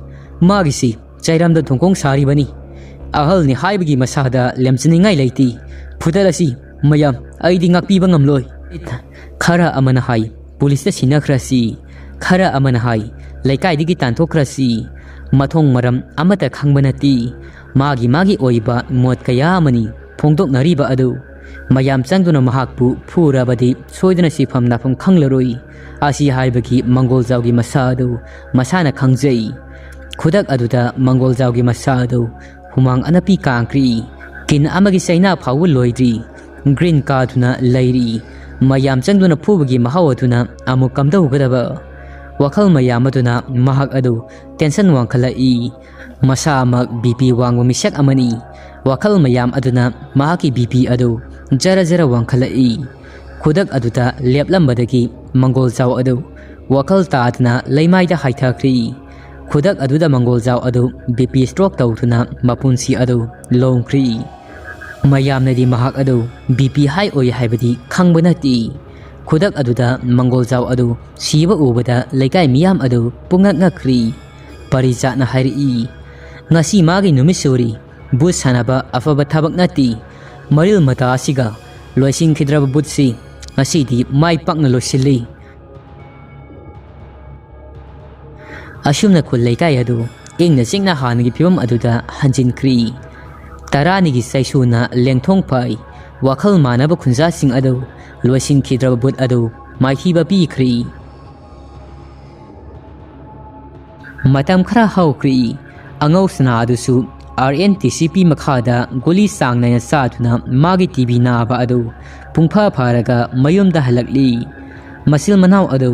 ꯃꯥꯒꯤꯁꯤ ꯆꯩꯔꯝꯗ ꯊꯣꯡꯈꯣꯡ ꯁꯥꯔꯤꯕꯅꯤ꯫ ꯑꯍꯜꯅꯤ ꯍꯥꯏꯕꯒꯤ ꯃꯁꯥꯗ ꯂꯦꯝꯖꯅꯤꯡꯉꯥꯏ ꯂꯩꯇꯦ꯫ ꯐꯨꯗꯠꯂꯁꯤ ꯃꯌꯥꯝ, ꯑꯩꯗꯤ ꯉꯥꯛꯄꯤꯕ ꯉꯝꯂꯣꯏ꯫" ꯈꯔ ꯑꯃꯅ ꯍꯥꯏ, "ꯄꯨꯂꯤꯁꯇ ꯁꯤꯟꯅꯈ꯭ꯔꯁꯤ꯫" ꯈꯔ ꯑꯃꯅ ꯍꯥꯏ, "ꯂꯩꯀꯥꯏꯗꯒꯤ ꯇꯥꯟꯊꯣꯛꯈ꯭ꯔꯁꯤ꯫" ꯃꯊꯣꯡ ꯃꯔꯝ ꯑꯃꯠꯇ ꯈꯪꯕ ꯅꯠꯇꯦ꯫ ꯃꯥꯒꯤ ꯃꯥꯒꯤ ꯑꯣꯏꯕ ꯃꯣꯠ ꯀꯌꯥ ꯑꯃꯅꯤ꯫ ꯐꯣꯡꯗꯣꯛꯅꯔꯤꯕ ꯑꯗꯨ꯫ ꯃꯌꯥꯝ ꯆꯪꯗꯨꯅ ꯃꯍꯥꯛꯄꯨ ꯐꯨꯔꯕꯗꯤ ꯁꯣꯏꯗꯅ ꯁꯤꯐꯝ ꯅꯥꯐꯝ ꯈꯪꯂꯔꯣꯏ꯫ ꯑꯁꯤ ꯍꯥꯏꯕꯒꯤ ꯃꯪꯒꯣꯜꯖꯥꯎꯒꯤ ꯃꯁꯥ ꯑꯗꯨ ꯃꯁꯥꯅ ꯈꯪꯖꯩ꯫ ꯈꯨꯗꯛ ꯑꯗꯨꯗ ꯃꯪꯒꯣꯜꯖꯥꯎꯒꯤ ꯃꯁꯥ ꯑꯗꯨ ꯍꯨꯃꯥꯡ ꯑꯅꯞꯄꯤ ꯀꯥꯡꯈ꯭ꯔꯤ꯫ ꯀꯤꯟ ꯑꯃꯒꯤ ꯆꯩꯅꯥ ꯐꯥꯎꯕ ꯂꯣꯏꯗ꯭ꯔꯤ꯫ ꯒ꯭ꯔꯤꯟ ꯀꯥꯗꯨꯅ ꯂꯩꯔꯤ꯫ ꯃꯌꯥꯝ ꯆꯪꯗꯨꯅ ꯐꯨꯕꯒꯤ ꯃꯍꯥꯎ ꯑꯗꯨꯅ ꯑꯃꯨꯛ ꯀꯝꯗꯧꯒꯗꯕ? ꯋꯥꯈꯜ ꯃꯌꯥꯝ ꯑꯗꯨꯅ ꯃꯍꯥꯛ ꯑꯗꯨ ꯇꯦꯟꯁꯟ ꯋꯥꯡꯈꯠꯂꯛꯏ꯫ ꯃꯁꯥꯃꯛ ꯕꯤ ꯄꯤ ꯋꯥꯡꯕ ꯃꯤꯁꯛ ꯑꯃꯅꯤ꯫ ꯋꯥꯈꯜ ꯃꯌꯥꯝ ꯑꯗꯨꯅ ꯃꯍꯥꯛꯀꯤ ꯕꯤ ꯄꯤ ꯑꯗꯨ ꯖꯔ ꯖꯔ ꯋꯥꯡꯈꯠꯂꯛꯏ꯫ ꯈꯨꯗꯛ ꯑꯗꯨꯗ ꯂꯦꯞꯂꯝꯕꯗꯒꯤ ꯃꯪꯒꯣꯜꯖꯥꯎ ꯑꯗꯨ ꯋꯥꯈꯜ ꯇꯥꯗꯅ ꯂꯩꯃꯥꯏꯗ ꯍꯥꯏꯊꯈ꯭ꯔꯤ꯫ ꯈꯨꯗꯛ ꯑꯗꯨꯗ ꯃꯪꯒꯣꯜꯖꯥꯎ ꯑꯗꯨ ꯕꯤ ꯄꯤ ꯁ꯭ꯇ꯭ꯔꯣꯛ ꯇꯧꯗꯨꯅ ꯃꯄꯨꯟꯁꯤ ꯑꯗꯨ ꯂꯣꯡꯈ꯭ꯔꯤ꯫ ꯃꯌꯥꯝꯅꯗꯤ ꯃꯍꯥꯛ ꯑꯗꯨ ꯕꯤ ꯄꯤ ꯍꯥꯏ ꯑꯣꯏ ꯍꯥꯏꯕꯗꯤ ꯈꯪꯕ ꯅꯠꯇꯦ꯫ ꯈꯨꯗꯛ ꯑꯗꯨꯗ ꯃꯪꯒꯣꯜꯖꯥꯎ ꯑꯗꯨ ꯁꯤꯕ ꯎꯕꯗ ꯂꯩꯀꯥꯏ ꯃꯤꯌꯥꯝ ꯑꯗꯨ ꯄꯨꯡꯉꯛ ꯉꯛꯈ꯭ꯔꯤ꯫ ꯄꯔꯤꯖꯥꯠꯅ ꯍꯥꯏꯔꯛꯏ, "ꯉꯁꯤ ꯃꯥꯒꯤ ꯅꯨꯃꯤꯠ ꯁꯨꯔꯤ꯫ ꯕꯨꯠ ꯁꯥꯟꯅꯕ ꯑꯐꯕ ꯊꯕꯛ ꯅꯠꯇꯦ꯫ ꯃꯔꯤꯜ ꯃꯇꯥ ꯑꯁꯤꯒ ꯂꯣꯏꯁꯤꯟꯈꯤꯗ꯭ꯔꯕ ꯕꯨꯠꯁꯤ ꯉꯁꯤꯗꯤ ꯃꯥꯏ ꯄꯥꯛꯅ ꯂꯣꯏꯁꯤꯜꯂꯤ꯫" ꯑꯁꯨꯝꯅ ꯈꯨꯜ ꯂꯩꯀꯥꯏ ꯑꯗꯨ ꯏꯪꯅ ꯆꯤꯛꯅ ꯍꯥꯟꯅꯒꯤ ꯐꯤꯕꯝ ꯑꯗꯨꯗ ꯍꯟꯖꯤꯟꯈ꯭ꯔꯤ꯫ ꯇꯔꯥꯅꯤꯒꯤ ꯆꯩꯁꯨꯅ ꯂꯦꯡꯊꯣꯡ ꯐꯥꯏ꯫ ꯋꯥꯈꯜ ꯃꯥꯟꯅꯕ ꯈꯨꯟꯖꯥꯁꯤꯡ ꯑꯗꯨ ꯂꯣꯏꯁꯤꯟꯈꯤꯗ꯭ꯔꯕ ꯕꯨꯠ ꯑꯗꯨ ꯃꯥꯏꯊꯤꯕ ꯄꯤꯈ꯭ꯔꯤ꯫ ꯃꯇꯝ ꯈꯔ ꯍꯧꯈ꯭ꯔꯤ꯫ ꯑꯉꯧ ꯁꯅꯥ ꯑꯗꯨꯁꯨ ꯑꯥꯔ ꯑꯦꯟ ꯇꯤ ꯁꯤ ꯄꯤ ꯃꯈꯥꯗ ꯒꯨꯂꯤ ꯆꯥꯡ ꯅꯥꯏꯅ ꯆꯥꯗꯨꯅ ꯃꯥꯒꯤ ꯇꯤ ꯕꯤ ꯅꯥꯕ ꯑꯗꯨ ꯄꯨꯡꯐꯥ ꯐꯥꯔꯒ ꯃꯌꯨꯝꯗ ꯍꯜꯂꯛꯂꯤ꯫ ꯃꯆꯤꯜ ꯃꯅꯥꯎ ꯑꯗꯨ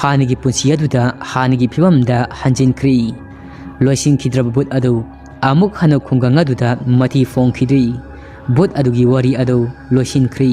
ꯍꯥꯟꯅꯒꯤ ꯄꯨꯟꯁꯤ ꯑꯗꯨꯗ ꯍꯥꯟꯅꯒꯤ ꯐꯤꯕꯝꯗ ꯍꯟꯖꯤꯟꯈ꯭ꯔꯤ꯫ ꯂꯣꯏꯁꯤꯟꯈꯤꯗ꯭ꯔꯕ ꯕꯨꯠ ꯑꯗꯨ ꯑꯃꯨꯛ ꯍꯟꯅ ꯈꯨꯡꯒꯪ ꯑꯗꯨꯗ ꯃꯊꯤ ꯐꯣꯡꯈꯤꯗ꯭ꯔꯤ꯫ ꯕꯨꯠ ꯑꯗꯨꯒꯤ ꯋꯥꯔꯤ ꯑꯗꯨ ꯂꯣꯏꯁꯤꯟꯈ꯭ꯔꯤ꯫